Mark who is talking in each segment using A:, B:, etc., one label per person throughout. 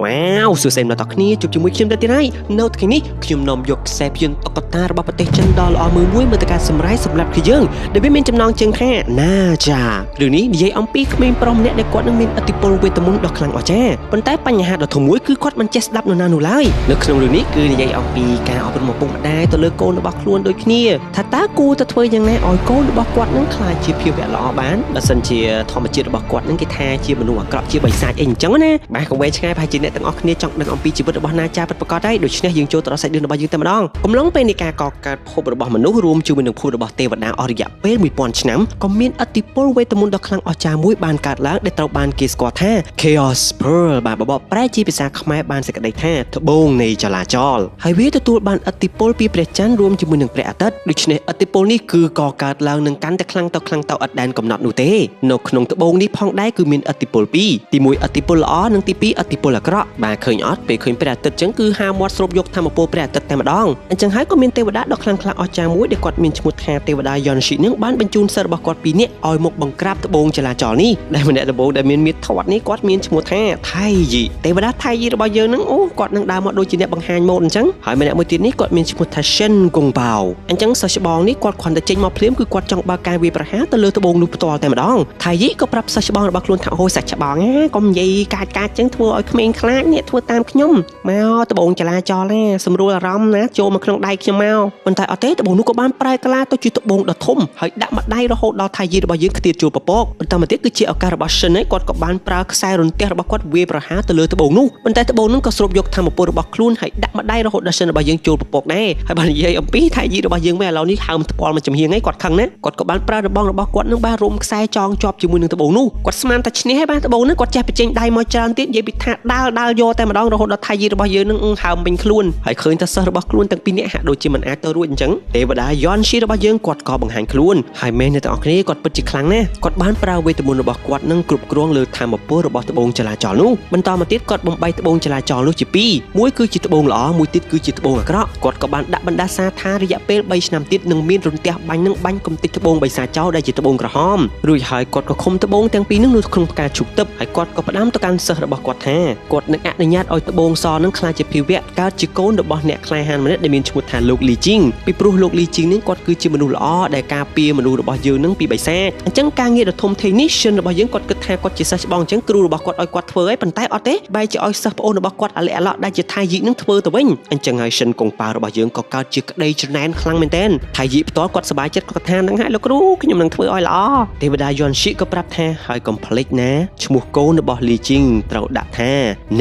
A: វ៉ាវសួស្តីអ្នកទាំងគ្នាជួបជាមួយខ្ញុំទៅទៀតហើយនៅថ្ងៃនេះខ្ញុំនាំយកខ្សែភាពយន្តតុក្កតារបស់ប្រទេសចិនដ៏ល្អមើលមួយមើលទៅការសម្រាយសម្រាប់គ្នាយើងដែលវាមានចំណងជើងថាណាចារឿងនេះនិយាយអំពីក្មេងប្រុសម្នាក់ដែលគាត់នឹងមានឥទ្ធិពលវេទមន្តដ៏ខ្លាំងអស្ចារ្យប៉ុន្តែបញ្ហាដ៏ធំមួយគឺគាត់មិនចេះស្ដាប់នរណានោះឡើយនៅក្នុងរឿងនេះគឺនិយាយអំពីការអប់រំឪពុកម្ដាយទៅលើកូនរបស់ខ្លួនដូចគ្នាថាតើគួរតែធ្វើយ៉ាងណាឲ្យកូនរបស់គាត់នឹងក្លាយជាភាវៈល្អបានបើសិនជាធម្មជាតិរបស់គាត់នឹងគេថាជាមនុស្សអាក្រក់ជាបិសាចអីអញ្ចឹងណាបាទកុំវែងឆ្ងាយប្រហែលជាអ្នកទាំងអស់គ្នាចង់ដឹងអំពីជីវិតរបស់ណាចាពិតប្រាកដហើយដូច្នេះយើងចូលទៅដល់សាច់រឿងរបស់យើងតែម្ដងកំឡុងពេលនៃការកកើតភពរបស់មនុស្សរួមជាមួយនឹងភពរបស់ទេវតាអស់រយៈពេល1000ឆ្នាំក៏មានឥទ្ធិពលវេទមន្តដ៏ខ្លាំងអស្ចារ្យមួយបានកើតឡើងដែលត្រូវបានគេស្គាល់ថា Chaos Pearl បាទបបកប្រែជាភាសាខ្មែរបានសេចក្តីថាត្បូងនៃចលាចលហើយវាទទួលបានឥទ្ធិពលពីព្រះច័ន្ទរួមជាមួយនឹងព្រះអាទិត្យដូច្នេះឥទ្ធិពលនេះគឺកកើតឡើងនឹងកាន់តែខ្លាំងទៅខ្លាំងទៅឥតដែនកំណត់នោះទេនៅក្នុងត្បូងនេះផងដែរគឺមានឥទ្ធិពលពីរទី1ឥទ្ធិពលល្អនិងទី2ឥទ្ធិពលអាក្រក់បាទឃើញអត់ពេលឃើញព្រះអាទិត្យចឹងគឺហាមាត់ស្រូបយកធម៌ពលព្រះអាទិត្យតែម្ដងអញ្ចឹងហើយក៏មានទេវតាដ៏ខ្លាំងក្លាអស្ចារ្យមួយដែលគាត់មានឈ្មោះថាទេវតាយ៉នស៊ីនឹងបានបញ្ជូនសិស្សរបស់គាត់ពីរនាក់ឲ្យមកបង្ក្រាបត្បូងចលាចលនេះដែលម្នាក់ដំបូងដែលមានមាឌធាត់នេះគាត់មានឈ្មោះថាថៃយីទេវតាថៃយីរបស់យើងនឹងអូគាត់នឹងដើរមកដូចជាអ្នកបង្ហាញម៉ូដអញ្ចឹងហើយម្នាក់មួយទៀតនេះគាត់មានឈ្មោះថាសិនកុងបាវអញ្ចឹងសិស្សច្បងនេះគាត់គ្រាន់តែចេញមកភ្លាមគឺគាត់ចង់បើកការវាយប្រហារទៅលើត្បូងនោះផ្ទាល់តែម្ដងថៃយីក៏ប្រាប់សិស្សច្បងរបស់ខ្លួនថាអូសិស្សច្បងណាកុំនិយាយកាចកាចចឹងធ្វើឲ្យក្មេងខ្លាចនេះធ្វើតាមខ្ញុំមកត្បូងចលាចលណាសម្រួលអារម្មណ៍ណាចូលមកក្នុងដៃខ្ញុំមកប៉ុន្តែអត់ទេត្បូងនោះក៏បានប្រែក្លាយទៅជាត្បូងដ៏ធំហើយដាក់ម្ដាយរហូតដល់ថៃយីរបស់យើងខ្ទាតជួលពពកបន្តមកទៀតគឺជាឱកាសរបស់សិនឯងគាត់ក៏បានប្រើខ្សែរន្ទះរបស់គាត់វាយប្រហារទៅលើត្បូងនោះប៉ុន្តែត្បូងនោះក៏ស្រូបយកធម៌ពលរបស់ខ្លួនហើយដាក់ម្ដាយរហូតដល់សិនរបស់យើងចូលពពកដែរហើយបាននិយាយអំពីថៃយីរបស់យើងវិញឥឡូវនេះហើមថ្ពាល់មកចំហៀងឯងគាត់ខឹងណាគាត់ក៏បានប្រើរបងរបស់គាត់នឹងបានរុំខ្សែចងជាប់ជាមួយនឹងត្បូងនោះគាត់ស្មានតែឈ្នះហើយបានត្បូងនោះគាត់ចេះបញ្ចេញដៃមកច្រើនទៀតនិយាយពីថាដាល់ដាល់យកតែម្ដងរហូតដល់ថៃយីរបស់យើងនឹងហើមពេញខ្លួនហើយឃើញថាសិស្សរបស់ខ្លួនទាំងពីរនាក់ហាក់ដូចជាមិនអាចទៅរួចអញ្ចឹងទេវតាយ៉នស៊ីរបស់យើងគាត់ក៏បង្ហាញខ្លួនហើយមែនអ្នកទាំងអស់គ្នាគាត់ពិតជាខ្លាំងណាស់គាត់បានប្រើវេទមន្តរបស់គាត់នឹងគ្រប់គ្រងលើធម៌ពលរបស់ត្បូងចលាចលនោះបន្តមកទៀតគាត់បំបីត្បូងចលាចលនោះជាពីរមួយគឺជាត្បូងល្អមួយទៀតគឺជាត្បូងអាក្រក់គាត់ក៏បានដាក់បណ្ដាសាថារយៈពេល3ឆ្នាំទៀតនឹងមានរន្ទះបាញ់នឹងបាញ់កំទេចត្បូងបិសាចោលដែលជាត្បូងក្រហមរួចហើយគាត់ក៏ឃុំត្បូងទាំងពីរនោះនៅក្នុងផ្កាឈូកទឹកហើយគាត់ក៏ផ្ដាំទៅកាន់សិស្សរបស់គាត់ថាគាត់នឹងអនុញ្ញាតឲ្យត្បូងសនឹងក្លាយជាភាវៈកើតជាកូនរបស់អ្នកក្លាហានម្នាក់ដែលមានឈ្មោះថាលោកលីជីងពីព្រោះលោកលីជីងនឹងគាត់គឺជាមនុស្សល្អដែលការពារមនុស្សរបស់យើងនឹងពីបិសាចអញ្ចឹងការងារដ៏ធំធេងនេះရှင်របស់យើងគាត់គិតថាគាត់ជាសិស្សច្បងអញ្ចឹងគ្រូរបស់គាត់ឲ្យគាត់ធ្វើហើយប៉ុន្តែអត់ទេបែរជាឲ្យសិស្សប្អូនរបស់គាត់អាឡិអាឡក់ដែលជាថៃយីនឹងធ្វើទៅវិញអញ្ចឹងហើយសិនកុងប៉ារបស់យើងក៏កើតជាក្តីច្រណែនខ្លាំងមែនទែនថៃយីផ្ទាល់គាត់សប្បាយចិត្តគាត់ថានឹងហើយលោកគ្រូខ្ញុំនឹងធ្វើឲ្យល្អទេវតាយ៉នស៊ីក៏ប្រាប់ថាហើយកុំភ្លេចណាឈ្មោះកូនរបស់លីជីងត្រូវដាក់ថា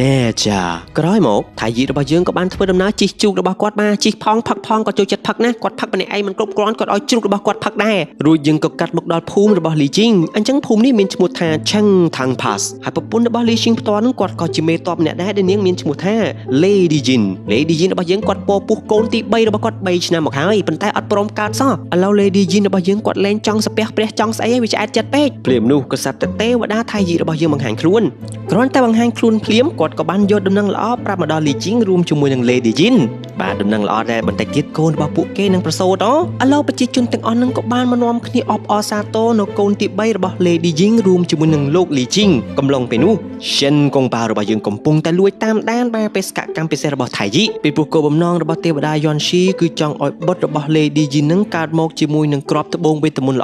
A: ណែចាក្រោយមកថៃយីរបស់យើងក៏បានធ្វើដំណើរជិះជូករបស់គាត់បានជិះផងផឹកផងក៏ចូលចិត្តផឹកណាគាត់ផឹកម្នាក់ឯងមិនគ្រប់គ្រាន់គាត់ឲ្យជ្រូករបស់គាត់ផឹកដែររួចយើងក៏កាត់មកដល់ភូមិរបស់លីជីងអញ្ចឹងភូមិនេះមានឈ្មោះថាឆឹងថាងផាសហើយប្រពន្ធរបស់លីជីងផ្ទាល់នឹងគាត់ក៏ជាមេតបម្នាក់ដែរដែលនាងមានឈ្មោះថា Lady Jin Lady Jin របស់យើងគាត់ពោពោះកូនទី3របស់គាត់3ឆ្នាំមកហើយប៉ុន្តែអត់ព្រមកើតសោះឥឡូវ Lady Jin របស់យើងគាត់លែងចង់សាពះព្រះចង់ស្អីហើយវាឆ្អែតចិត្តពេកភ្លាមនោះក៏សាប់តែទេវតាថៃយីរបស់យើងបង្ហាញខ្លួនគ្រាន់តែបង្ហាញខ្លួនភ្លាមគាត់ក៏បានយកដំណឹងល្អប្រាប់មកដល់លីជីងរួមជាមួយនឹង Lady Jin បាទដំណឹងល្អដែរបន្តិចទៀតកូនរបស់ពួកគេនឹងប្រសូតឥឡូវប្រជាជនទាំងអស់នឹងក៏បានមកនាំគ្នាអបអរសាទរនៅកូនទី3របស់ Lady Jin រួមជាមួយនឹងលោកលីជីងកំឡុងពេលនោះសិនកុងប៉ារបស់យើងកំពុងតែលួចតាមដានបាទបេសកកម្មពិសេសរបស់ថៃយីពីព្រោះគោលបំណងរបស់ទេវតាយ៉នស៊ីគឺចង់ឲ្យបុត្ររបស់ Lady Jin នឹងកើតមកជាមួយនឹងក្របត្បូងវេទមន្តល្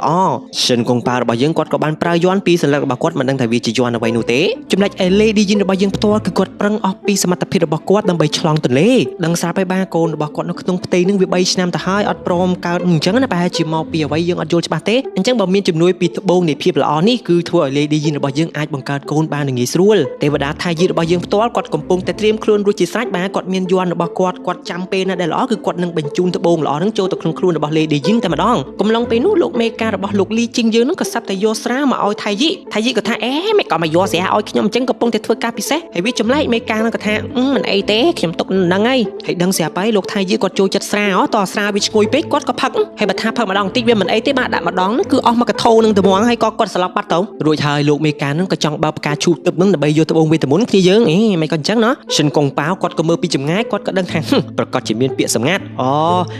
A: អសិនកុងប៉ារបស់យើងគាត់ក៏បានប្រើយ័ន្តពីសន្លឹករបស់គាត់មិនដឹងថាវាជាយ័ន្តអ្វីនោះទេចំណែកឯ Lady Jin របស់យើងផ្ទាល់គឺគាត់ប្រឹងអស់ពីសមត្ថភាពរបស់គាត់ដើម្បីឆ្លងទន្លេដឹងស្រាប់ហើយបាទកូនរបស់គាត់នៅក្នុងផ្ទៃនឹងវា3ឆ្នាំទៅហើយអត់ព្រមកើតអញ្ចឹងណាប្រហែលជាមកពីអ្វីយើងអត់យល់ច្បាស់ទេអញ្ចឹងបើមានជំនួយពីត្បូងនៃភាពល្អនេះគឺធ្វើឲ្យ Lady Jin របស់យើងអាចបង្កើតកូនបានងាយស្រួលទេវតាថៃយីរបស់យើងផ្ទាល់គាត់កំពុងតែត្រៀមខ្លួនរួចជាស្រេចបាទគាត់មានយ័ន្តរបស់គាត់គាត់ចាំពេលណាដែលល្អគឺគាត់នឹងបញ្ជូនត្បូងល្អនឹងចូលទៅក្នុងខ្លួនរបស់ Lady Jin តែម្ដងកំឡុងពេលនោះលោកមេការរបស់លោកលីជីងយើងនឹងក៏សាប់តែយកស្រាមកឲ្យថៃយីថៃយីក៏ថាអេមិនក៏មកយកស្រាឲ្យខ្ញុំអញ្ចឹងកំពុងតែធ្វើការពិសេសហើយវាចម្លែកមេការនឹងក៏ថាមិនអីទេខ្ញុំទុកនឹងហើយហើយដឹងស្រាប់ហើយលោកថៃយីគាត់ចូលចិត្តស្រាតស្រាវាឈ្ងុយពេកគាត់ក៏ផឹកហើយបើថាផឹកម្ដងបន្តិចវាមិនអីទេបាទដាក់ម្ដងនោះគឺអស់មកកថោនឹងត្មងហើយក៏គាត់ស្លាប់បាត់ទៅរួចហើយលោកមេការនឹងក៏ចង់បើផ្កាឈូកទឹកនឹងដើម្បីយកត្បូងវេទមន្តគ្នាយើងអេមិនក៏អញ្ចឹងណោះសិនកុងប៉ាវគាត់ក៏មើលពីចម្ងាយគាត់ក៏ដឹងថាប្រកាសជាមានពាក្យសម្ងាត់អូ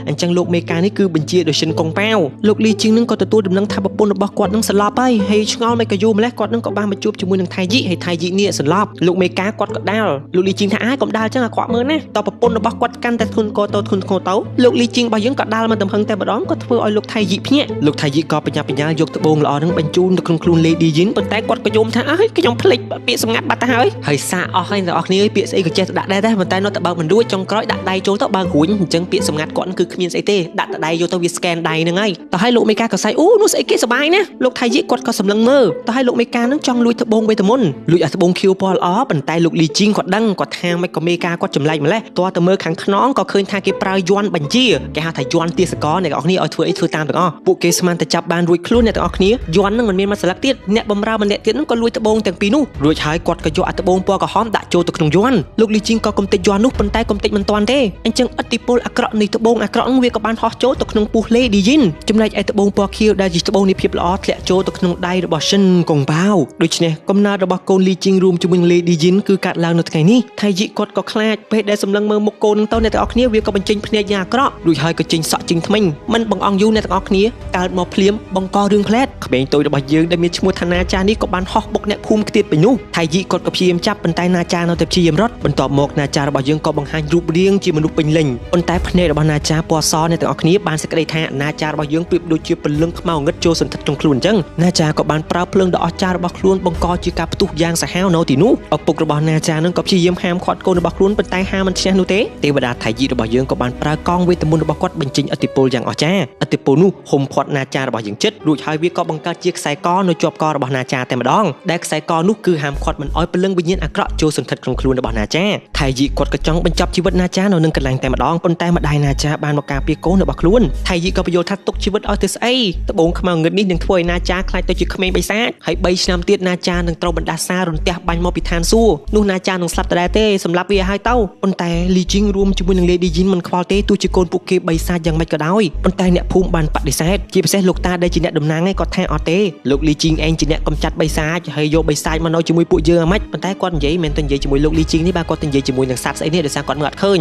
A: អញ្ចឹងលោកមេការនេះគឺបញ្ជាដោយសិនកុងប៉ាវលោកលីជីងនឹងក៏ទទួលដំណឹងថាប្រពន្ធរបស់គាត់នឹងស្លាប់ហើយហើយឆ្ងល់មិនក៏យូរម្លេះគាត់នឹងក៏បានមកជួបជាមួយនឹងថៃយីហើយថៃយីនេះស្លាប់លោកមេការគាត់ គាត់ក៏ដាល់លោកលីជីងថាអាយកុំដាល់ចឹងអាក្រក់មើលណាតប្រពន្ធរបស់គាត់កាន់តែធ្ងន់កទៅធ្ងន់ធ្ងរទៅលោកលីជីងរបស់យើងក៏ដាល់មកទំហឹងតែម្ដងក៏ធ្វើឲ្យលោកថៃយីភ្ញាក់លោកថៃយីក៏បញ្ញាបញ្ញាយកត្បូងល្អនឹងបញ្ជូនទៅក្នុងខ្លួន Lady Yin ប៉ុន្តែគាត់ក៏យំថាអើយខ្ញុំភ្លេចពាក្យសម្ងាត់បាត់ទៅហើយហើយសាកអស់ហើយអ្នកនរគ្នាពាក្យស្អីក៏ចេះតែដាក់ដែរតែប៉ុន្តែនៅតែបើកមិនរួចចុងក្រោយដាក់ដៃចូលទៅបើករួចអញ្ចឹងពាក្យសម្ងាត់គាត់គឺគ្មានស្អីទេដាក់តែដៃយកទៅវា scan ដៃហ្នឹងហើយតោះឲ្យលោកមេកាក៏សៃអូនោះស្អីគេសបាយណាលោកថៃយីគាត់ក៏សម្លឹងមើលតោះឲ្យលោកមេកានឹងចង់លួចត្បូងវេទមន្តលួចអាត្បូងខៀវពណ៌ល្អប៉ុន្តែលោកលីជីងគាត់ដឹងគាត់ថាមិនក៏មេកាគាត់ចម្លែកម្លេះតោះទៅមើលខាងខ្នងក៏ឃើញថាគេប្រើយ័ន្តបញ្ជាគេហៅថាយ័ន្តទាសករអ្នកនរគ្នាឲ្យធ្វើអីធ្វើតាមទាំងអស់ពួកគេស្មានតែចាប់បានរួចខ្លួនអ្នកទាំងអស់គ្នាយ័ន្តនឹងមិនមានមួយស្លឹកទៀតអ្នកបំរើម្នាក់ទៀតនឹងក៏លួចត្បូងទាំងពីរនោះរួចហើយគាត់ក៏យកអាត្បូងពណ៌ក្រហមដាក់ចូលទៅក្នុងយ័ន្តលោកលីជីងក៏កំទេចយ័ន្តនោះប៉ុន្តែកំទេចមិនទាន់ទេអញ្ចឹងឥទ្ធិពលអាក្រក់នៃត្បូងអាក្រក់នឹងវាក៏បានហោះចូលទៅក្នុងពោះ Lady Yin ចំណែកឯត្បូងពណ៌ខៀវដែលជាត្បូងនៃភាពល្អធ្លាក់ចូលទៅក្នុងដៃរបស់សិនកុងបាវដូច្នេះកំណើតរបស់កូនលីជីងរួមជាមួយនឹង Lady Yin គឺកើតឡើងនៅថ្ងៃនេះថៃយីគាត់ក៏ខ្លាចពេលដែលសម្លឹងមើលមុខកូននឹងទៅអ្នកទាំងអស់គ្នាវាក៏បញ្ចេញភ្នែកយ៉ាងអាក្រក់រួចហើយក៏ចេញសក់ចេញថ្មិញមិនបង្អង់យូរអ្នកទាំងអស់គ្នាកើតមកភ្លាមបង្ករឿងផ្លែតក្មេងតូចរបស់យើងដែលមានឈ្មោះថាណាចានេះក៏បានហោះបុកអ្នកភូមិខ្ទាតទៅនោះថៃយីគាត់ក៏ព្យាយាមចាប់ប៉ុន្តែណាចានៅតែព្យាយាមរត់បន្ទាប់មកណាចារបស់យើងក៏បង្ហាញរូបរាងជាមនុស្សពេញលេញប៉ុន្តែភ្នែករបស់ណាចាពណ៌សអ្នកទាំងអស់គ្នាបានសេចក្តីថាណាចារបស់យើងប្រៀបដូចជាព្រលឹងខ្មៅងឹតចូលសន្ធិដ្ឋក្នុងខ្លួនអញ្ចឹងណាចាក៏បានប្រើភ្លើងដ៏អស្ចារ្យរបស់ខ្លួនបង្កជាការផ្ទុះយ៉ាងសាហាវនៅទីនោះឪពុករបស់ណាចានឹងក៏ព្យាយាមហាមឃាត់កូនរបស់ខ្លួនប៉ុន្តែហាមមិនឈ្នះនោះទេទេវតាថៃយីរបស់យើងក៏បានប្រើកងវេទមន្តរបស់គាត់បញ្ចេញឥទ្ធិពលយ៉ាងអស្ចារ្យឥទ្ធិពលនោះហុំព័ទ្ធណាចារបស់យើងចិត្តរួចហើយវាក៏បង្កើតជាខ្សែកនៅជាប់ករបស់ណាចាតែម្ដងដែលខ្សែកនោះគឺហាមឃាត់មិនឲ្យព្រលឹងវិញ្ញាណអាក្រក់ចូលសន្ធិដ្ឋក្នុងខ្លួនរបស់ណាចាថៃយីគាត់ក៏ចង់បញ្ចប់ជីវិតណាចានៅនឹងកន្លែងតែម្ដងប៉ុន្តែម្ដាយណាចាបានមកការពារកូនរបស់ខ្លួនថៃយីក៏បញ្យល់ថាទុកជីវិតឲ្យទៅស្អីត្បូងខ្មៅងឹតនេះនឹងធ្វើឲ្យណាចាខ្លាចទៅជាក្មេងបិសាចហើយ3ឆ្នាំទៀតណាចានឹងត្រូវបណ្ដាសារន្ទះបាញ់មកពីឋានសួគ៌នោះណាចានឹងស្លាប់ដដែលទេសម្រាប់វាឲ្យទៅប៉ុន្តែលីជីងរួមជាមួយនឹង Lady Yin មិនខ្វល់ទេទោះជាកូនពួកគេបិសាចយ៉ាងម៉េចក៏ដោយប៉ុន្តែអ្នកភូមិបានបដិសេធជាពិសេសលោកតាដែលជាអ្នកតំណាងឯងគាត់ថាអត់ទេលោកលីជីងឯងជាអ្នកកំចាត់បិសាចហើយយកបិសាចមកនៅជាមួយពួកយើងអាម៉េចប៉ុន្តែគាត់និយាយមិនទៅនិយាយជាមួយលោកលីជីងនេះបាទគាត់ទៅនិយាយជាមួយនឹងសត្វស្អីនេះដោយសារគាត់មើលអត់ឃើញ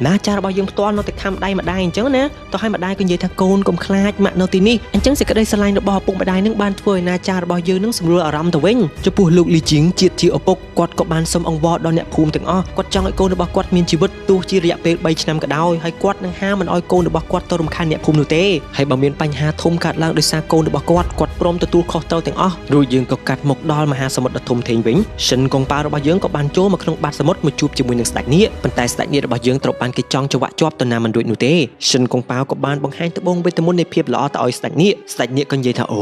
A: ណាចារបស់យើងផ្ទាល់នៅតែខំដៃម្ដាយអញ្ចឹងណាតោះឲ្យម្ដាយក៏និយាយថាកូនកុំខ្លាចម៉ាក់នៅទីនេះអញ្ចឹងសេចក្តីស្រឡាញ់របស់ឪពុកម្ដាយនឹងបានធ្វើឲ្យណាចារបស់យើងនឹងសម្រួលអារម្មណ៍ទៅវិញចំពោះលោកលីជីងជាតិជាឪពុកគាត់ក៏បានសុំអង្វរដល់អ្នកភូមិទាំងអស់គាត់ចង់ឲ្យកូនរបស់គាត់មានជីវិតទោះជារយៈពេល3ឆ្នាំក៏ដោយហើយគាត់នឹងហាមមិនឲ្យកូនរបស់គាត់ទៅរំខានអ្នកភូមិនោះទេហើយបើមានបញ្ហាធំកើតឡើងដោយសារកូនរបស់គាត់គាត់ព្រមទទួលខុសត្រូវទាំងអស់រួចយើងក៏កាត់មកដល់មហាសមុទ្រដ៏ធំធេងវិញសិនកងប៉ារបស់យើងក៏បានចូលមកក្នុងបាតសមុទ្រមកជួបជាមួយនឹងស្ដេចនាគប៉ុន្តែស្ដេចនាគរបស់យើងត្រូវបានគេចង់ចង្វាក់ជាប់ទៅណាមិនរួចនោះទេសិនកងប៉ាក៏បានបង្ហាញត្បូងវេទមន្តនៃភាពល្អទៅឲ្យស្ដេចនាគស្ដេចនាគក៏និយាយថាអ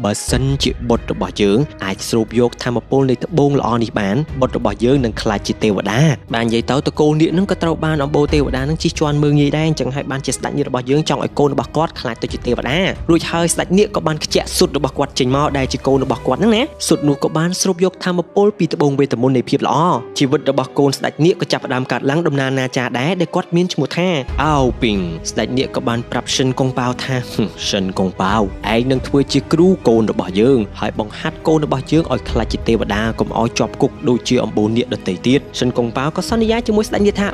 A: ូបើសិនជាបុត្ររបស់យើងអាចស្រូបយកធម៌ពលនៃត្បូងល្អនេះបានបុត្ររបស់យើងនឹងក្លាយជាទេវតាបាននិយាយទៅតកូលនាគនឹងក៏ត្រូវបានអំបូរទេវតានឹងជិះជាន់មើងងាយដែរអញ្ចឹងហើយបានជាស្ដេចនាគរបស់យើងចង់ឲ្យកូនរបស់គាត់ក្លាយទៅជាទេវតារួចហើយស្ដេចនាគក៏បានខ្ជាក់សុទ្ធរបស់គាត់ចេញមកដែលជាកូនរបស់គាត់ហ្នឹងណាសុទ្ធនោះក៏បានស្រូបយកធម៌ពលពីត្បូងវេទមន្តនៃភាពល្អជីវិតរបស់កូនស្ដេចនាគក៏ចាប់ផ្ដើមកើតឡើងដំណើរណាចាដែរដែលគាត់មានឈ្មោះថាអោពីងស្ដេចនាគក៏បានប្រាប់សិនកុងប៉ាវថាសិនកុងប៉ាវឯងនឹងធ្វើជាគ្រូកូនរបស់យើងហើយបង្ហាត់កូនរបស់យើងឲ្យក្លាយជាទេវតាកុំឲ្យជាប់គុកដូចជាអំបូរនាគដទៃទៀតសិនកុងប៉ាវក៏សន្យាជាមួយស្ដេចនាគថា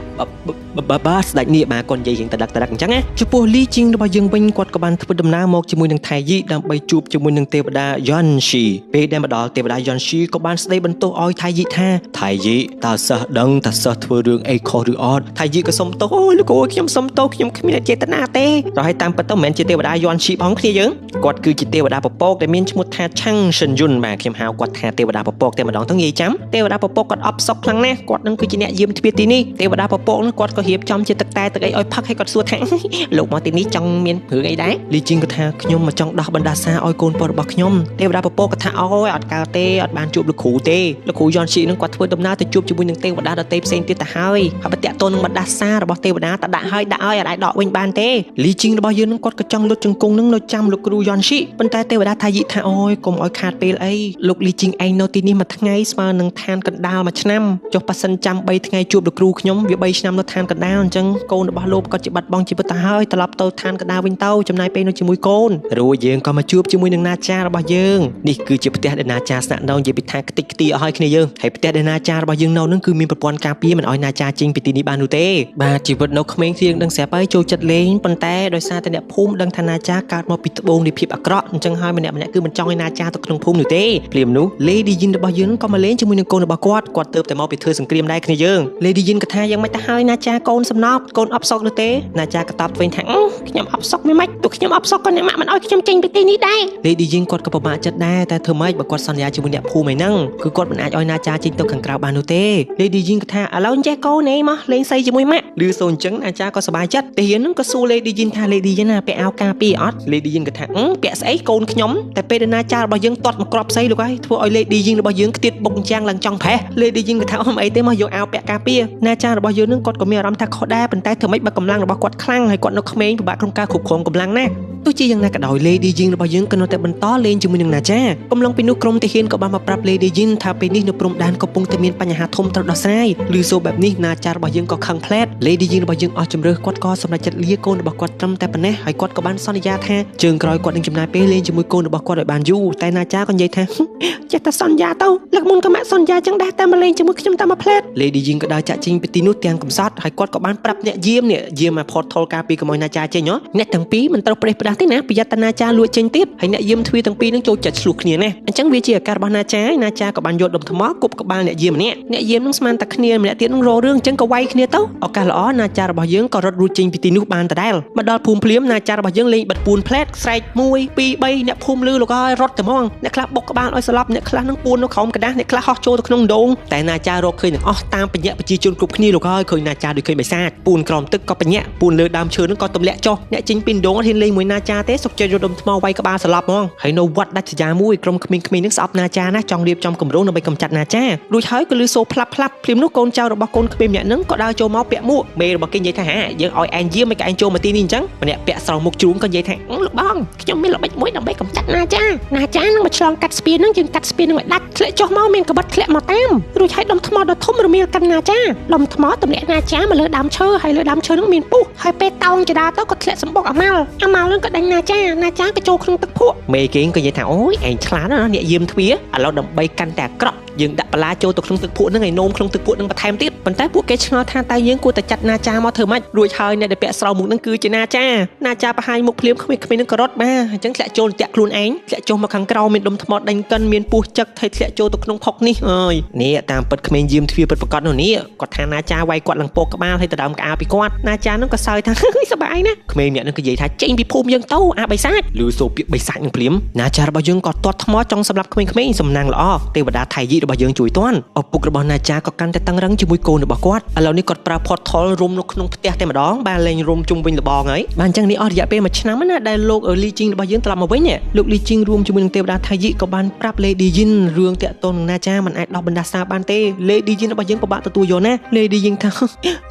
A: បាស្ដេចនាគបាទគាត់និយាយរៀងតដឹកតដឹកអញ្ចឹងណាចំពោះលីជីងរបស់យើងវិញគាត់ក៏បានធ្វើដំណើរមកជាមួយនឹងថៃយីដើម្បីជួបជាមួយនឹងទេវតាយ៉នស៊ីពេលដែលមកដល់ទេវតាយ៉នស៊ីក៏បានស្ដីបន្ទោសឲ្យថៃយីថាថៃយីតើសិស្សដឹងតើសិស្សធ្វើរឿងអីខុសឬអត់ថៃយីក៏សុំទោសអូយលោកអើយខ្ញុំសុំទោសខ្ញុំគ្មានចេតនាទេរហូតតាមពិតទៅមិនមែនជាទេវតាយ៉នស៊ីផងគ្នាយើងគាត់គឺជាទេវតាពពកដែលមានឈ្មោះថាឆាំងសិនយុនបាទខ្ញុំហៅគាត់ថាទេវតាពពកតែម្ដងទៅងាយចាំទេវតាពពកគាត់អបសុកខ្លាំងណាស់គាត់នឹងគឺជាអ្នកយាមទ្វារទីនេះទេវតាពពកនឹងគាត់ក៏រៀបចំជាទឹកតែទឹកអីឲ្យផឹកឲ្យគាត់សួរថាលោកមកទីនេះចង់មានរឿងអីដែរលីជីងក៏ថាខ្ញុំមកចង់ដោះបណ្ដាសាឲ្យកូនប្រុសរបស់ខ្ញុំទេវតាពពកក៏ថាអូយអត់កើតទេអត់បានជួបលោកគ្រូទេលោកគ្រូយ៉នស៊ីនឹងគាត់ធ្វើដំណើរទៅជួបជាមួយនឹងទេវតាដទៃផ្សេងទៀតទៅហើយហើយបើតាក់ទងនឹងបណ្ដាសារបស់ទេវតាតដាក់ហើយដាក់ឲ្យអត់អាចដកវិញបានទេលីជីងរបស់យើងនឹងគាត់ក៏ចង់លុតជង្គង់នឹងនៅចាំលោកគ្រូយ៉នស៊ីប៉ុន្តែទេវតាថាយីថាអូយកុំឲ្យខាតពេលអីលោកលីជីងឯងនៅទីនេះមួយថ្ងៃស្មើនឹងឋានកណ្ដាលមួយឆ្នាំចុះប៉ះសិនចាំ3ថ្ងៃជួបលោកគ្រូខ្ញុំវា3ឆ្នាំនៅឋានកណ្ដាលអញ្ចឹងកូនរបស់លោកក៏ជាបាត់បង់ជីវិតទៅហើយត្រឡប់ទៅឋានកណ្ដាលវិញទៅចំណាយពេលនៅជាមួយកូនរួចយើងក៏មកជួបជាមួយនឹងណាចារបស់យើងនេះគឺជាផ្ទះដែលណាចាស្នាក់នៅនិយាយពីថាខ្ទេចខ្ទីអស់ហើយគ្នាយើងហើយផ្ទះដែលណាចារបស់យើងនៅនឹងគឺមានប្រព័ន្ធការពារមិនឲ្យណាចាចេញពីទីនេះបាននោះទេបាទជីវិតនៅក្មេងជាងដឹងស្រាប់ហើយចូលចិត្តលេងប៉ុន្តែដោយសារតែអ្នកភូមិដឹងថាណាចាកើតមកពីត្បូងនៃភាពអាក្រក់អញ្ចឹងហើយម្នាក់ម្នាក់គឺមិនចង់ឲ្យណាចាទៅក្នុងភូមិនោះទេភ្លាមនោះ Lady Yin របស់យើងក៏មកលេងជាមួយនឹងកូនរបស់គាត់ គាត់គាត់ទៅតែមកពីធ្វើសង្គ្រាមដែរគ្នាយើង Lady Yin ក៏ថាយ៉ាងម៉េចទៅហើយណាចាកូនសំណប់កូនអបសុកនោះទេណាចាក៏តបវិញថាខ្ញុំអបសុកមិនម៉េចទោះខ្ញុំអបសុកក៏អ្នកម៉ាក់មិនអោយខ្ញុំចេញពីទីនេះដែរ Lady Yin គាត់ក៏ពិបាកចិត្តដែរតែធ្វើម៉េចបើគាត់សន្យាជាមួយអ្នកភូមិឯហ្នឹងគឺគាត់មិនអាចឲ្យណាចាចេញទៅខាងក្រៅបាននោះទេ Lady Yin ក៏ថាឥឡូវចេះកូនឯងមកលេងសីជាមួយម៉ាក់ឮសូរអញ្ចឹងណាចាក៏សប្បាយចិត្តទាហានហ្នឹងក៏សួរ Lady Yin ថា Lady Yin ណាពាក់អាវការពារអត់ Lady Yin ក៏ថាពាក់ស្អីកូនខ្ញុំតែពេលដែលណាចារបស់យើងទាត់មកក្របស្អីលោកហើយធ្វើឲ្យ Lady Yin របស់យើងខ្ទាតបុកចាំងឡើងចង់ប្រេះ Lady Yin ក៏ថាអមអីទេមកយកអាវពាក់ការពារណាចារបស់យើងនឹងគាត់ក៏មានអារម្មណ៍ថាខុសដែរប៉ុន្តែធ្វើម៉េចបើកម្លាំងរបស់គាត់ខ្លាំងហើយគាត់នៅក្មេងពិបាកក្នុងការគ្រប់គ្រងកម្លាំងណាស់ទោះជាយ៉ាងណាក៏ដោយ Lady Yin របស់យើងក៏នៅតែបន្តលេងជាមួយនឹងណាចាកំឡុងពេលនោះក្រុមទាហានក៏បានមកប្រាប់ Lady Yin ថាពេលនេះនៅព្រំដែនកំពុងតែមានបញ្ហាធំត្រូវដោះស្រាយឮសូរបែបនេះណាចារបស់យើងក៏ខឹងផ្លែត Lady Yin របស់យើងអស់ជំរឿគាត់ក៏សម្រេចចិត្តលាកូនរបស់គាត់ត្រឹមតែប៉ុណ្ណេះហើយគាត់ក៏បានសន្យាថាជើងក្រោយគាត់នឹងចំណាយពេលលេងជាមួយកូនរបស់គាត់ឲ្យបានយូរតែណាចាក៏និយាយថាចេះតែសន្យាទៅលើកមុនក៏ម៉ាក់សន្យាចឹងដែរតែមកលេងជាមួយខ្ញុំតែមួយផ្លែត Lady Yin ក៏ដើរចាក់ចេញពីទីនោះទាំងកំសត់ហើយគាត់ក៏បានប្រាប់អ្នកយាមនេះយាមមក portal ការពីកុំឲ្យណាចាចេញហ៎អ្នកទាំងពីរមិនត្រូវប្រេះផ្ដាស់ទេណាប្រយ័ត្នតាណាចាលួចចេញទៀតហើយអ្នកយាមទ្វារទាំងពីរនឹងចូលចិត្តឆ្លោះគ្នាណាអញ្ចឹងវាជាឱកាសរបស់ណាចាណាចាក៏បានយកដុំថ្មគប់ក្បាលអ្នកយាមម្នាក់អ្នកយាមនឹងស្មានតែគ្នាម្នាក់ទៀតនឹងរករឿងអញ្ចឹងក៏វាយគ្នាទៅឱកាសល្អណាចារបស់យើងក៏រត់រួចចេញពីទីនោះបានដដែលមកដល់ភូមិភ្លាមណាចារបស់យើងលេងបិទពួនផ្លែតស្រែក1 2 3អ្នកភូមិលឺលោកហើយរត់តែហ្មងអ្នកខ្លះបុកក្បាលឲ្យស្លាប់អ្នកខ្លះនឹងពួននៅក្រោមក្រដាសអ្នកខ្លះហោះចូលទៅក្នុងដងតែណាចារកឃើញទាំងអស់តាមបញ្ញប្រជាជនគ្រប់គ្នាលោកហើយឃើញណាចាដូចឃើញបិសាចពួនក្រោមទឹកក៏បញ្ញពួនលើដើមឈើនឹងក៏ទម្លាក់ចុះអ្នកចេញពីដងអត់ហ៊ានលេងមួយណាចាទេសុកចិត្តយកដុំថ្មវាយក្បាលស្លាប់ហ្មងហើយនៅវត្តដាច់សញ្ញាមួយក្រុមក្មេងៗនឹងស្អប់ណាចាណាចង់រៀបចំគម្រោងដើម្បីកម្ចាត់ណាចារួចហើយក៏លឺសូរផ្លាប់ផ្លាប់ភ្លាមនោះកូនចៅរបស់កូនក្មេងម្នាក់នឹងក៏ដើរចូលមកពាក់មួកមេរបស់គេនិយាយថាហាយើងឲ្យឯងយាមមិនក៏ឯងចូលមកទីនេះអញ្ចឹងម្នាក់ពាក់ស្រោមមុខជ្រូងក៏និយាយថាលោកបងខ្ញុំមានល្បិចមួយដើម្បីកម្ចាត់ណាចាណាចានឹងមកឆ្លងកាត់ស្ពាននឹងយើងកាត់ស្ពាននឹងឲ្យដាច់ធ្លាក់ចុះមកមានកបិតធ្លាក់មកតាមរួចហើយដុំថ្មដ៏ធំរមៀលកាន់ណាចាដុំថ្មទម្លាក់ណាចាមកលើដើមឈើហើយលើដើមឈើនឹងមានពុះហើយពេលតោងចដាទៅក៏ធ្លាក់សម្បុកអាម៉ាល់អាម៉ាល់នឹងក៏ដេញណាចាណាចាក៏ចូលក្នុងទឹកភក់មេគេក៏និយាយថាអូយឯងឆ្លាតណាស់អ្នកយាមទ្វារឥឡូវដើម្បីកាន់តែអាក្រក់យើងដាក់បន្លាចូលទៅក្នុងទឹកភក់នឹងឲ្យនោមក្នុងទឹកភក់នឹងបន្ថែមទៀតប៉ុន្តែពួកគេឆ្ងល់ថាតើយើងគួរតែចាត់ណាចាមកធ្វើម៉េចរួចហើយអ្នកដែលពាក់ស្រោមមុខនឹងគឺជាណាចាណាចាបង្ហាញមុខភ្លាមក្មេងៗនឹងក៏រត់បាទអញ្ចឹងធ្លាក់ចូលតាក់ខ្លួនឯងធ្លាក់ចុះមកខាងក្រោមមានដុំថ្មដេញកិនមានពោះចឹកហើយធ្លាក់ចូលទៅក្នុងផុកនេះអើយនេះតាមពិតក្មេងយាមទ្វារពិតប្រាកដនោះនេះគាត់ថាណាចាវាយគាត់ឡើងពោកក្បាលហើយទៅដើមក្អាពីគាត់ណាចានឹងក៏សើចថាសប្បាយណាក្មេងអ្នកនឹងក៏និយាយថាចេញពីភូមិយើងទៅអាបិសាចឮសូរពាក្យបិសាចនឹងភ្លាមណាចារបស់យើងក៏ទាត់ថ្មចង់សម្លាប់ក្មេងៗសំណាងល្អទេវតាថៃយីរបស់យើងជួយទាន់ឪពុករបស់ណាចាក៏កាន់តែតឹងរឹងជាមួយកូនរបស់គាត់ឥឡូវនេះគាត់ប្រើ portal រុំនៅក្នុងផ្ទះតែម្ដងបានលែងរុំជុំវិញលបងហើយបានអញ្ចឹងនេះអស់រយៈពេល1ឆ្នាំណាដែលលោកលីជីងរបស់យើងត្រឡប់មកវិញលោកលីជីងរួមជាមួយនឹងទេវតាថៃយីក៏បានប្រាប់ Lady Yin រឿងតាក់ទងនឹងណាចាមិនអាចដោះបណ្ដាសាបានទេ Lady Yin របស់យើងពិបាកទទួលយកណា Lady Yin ថា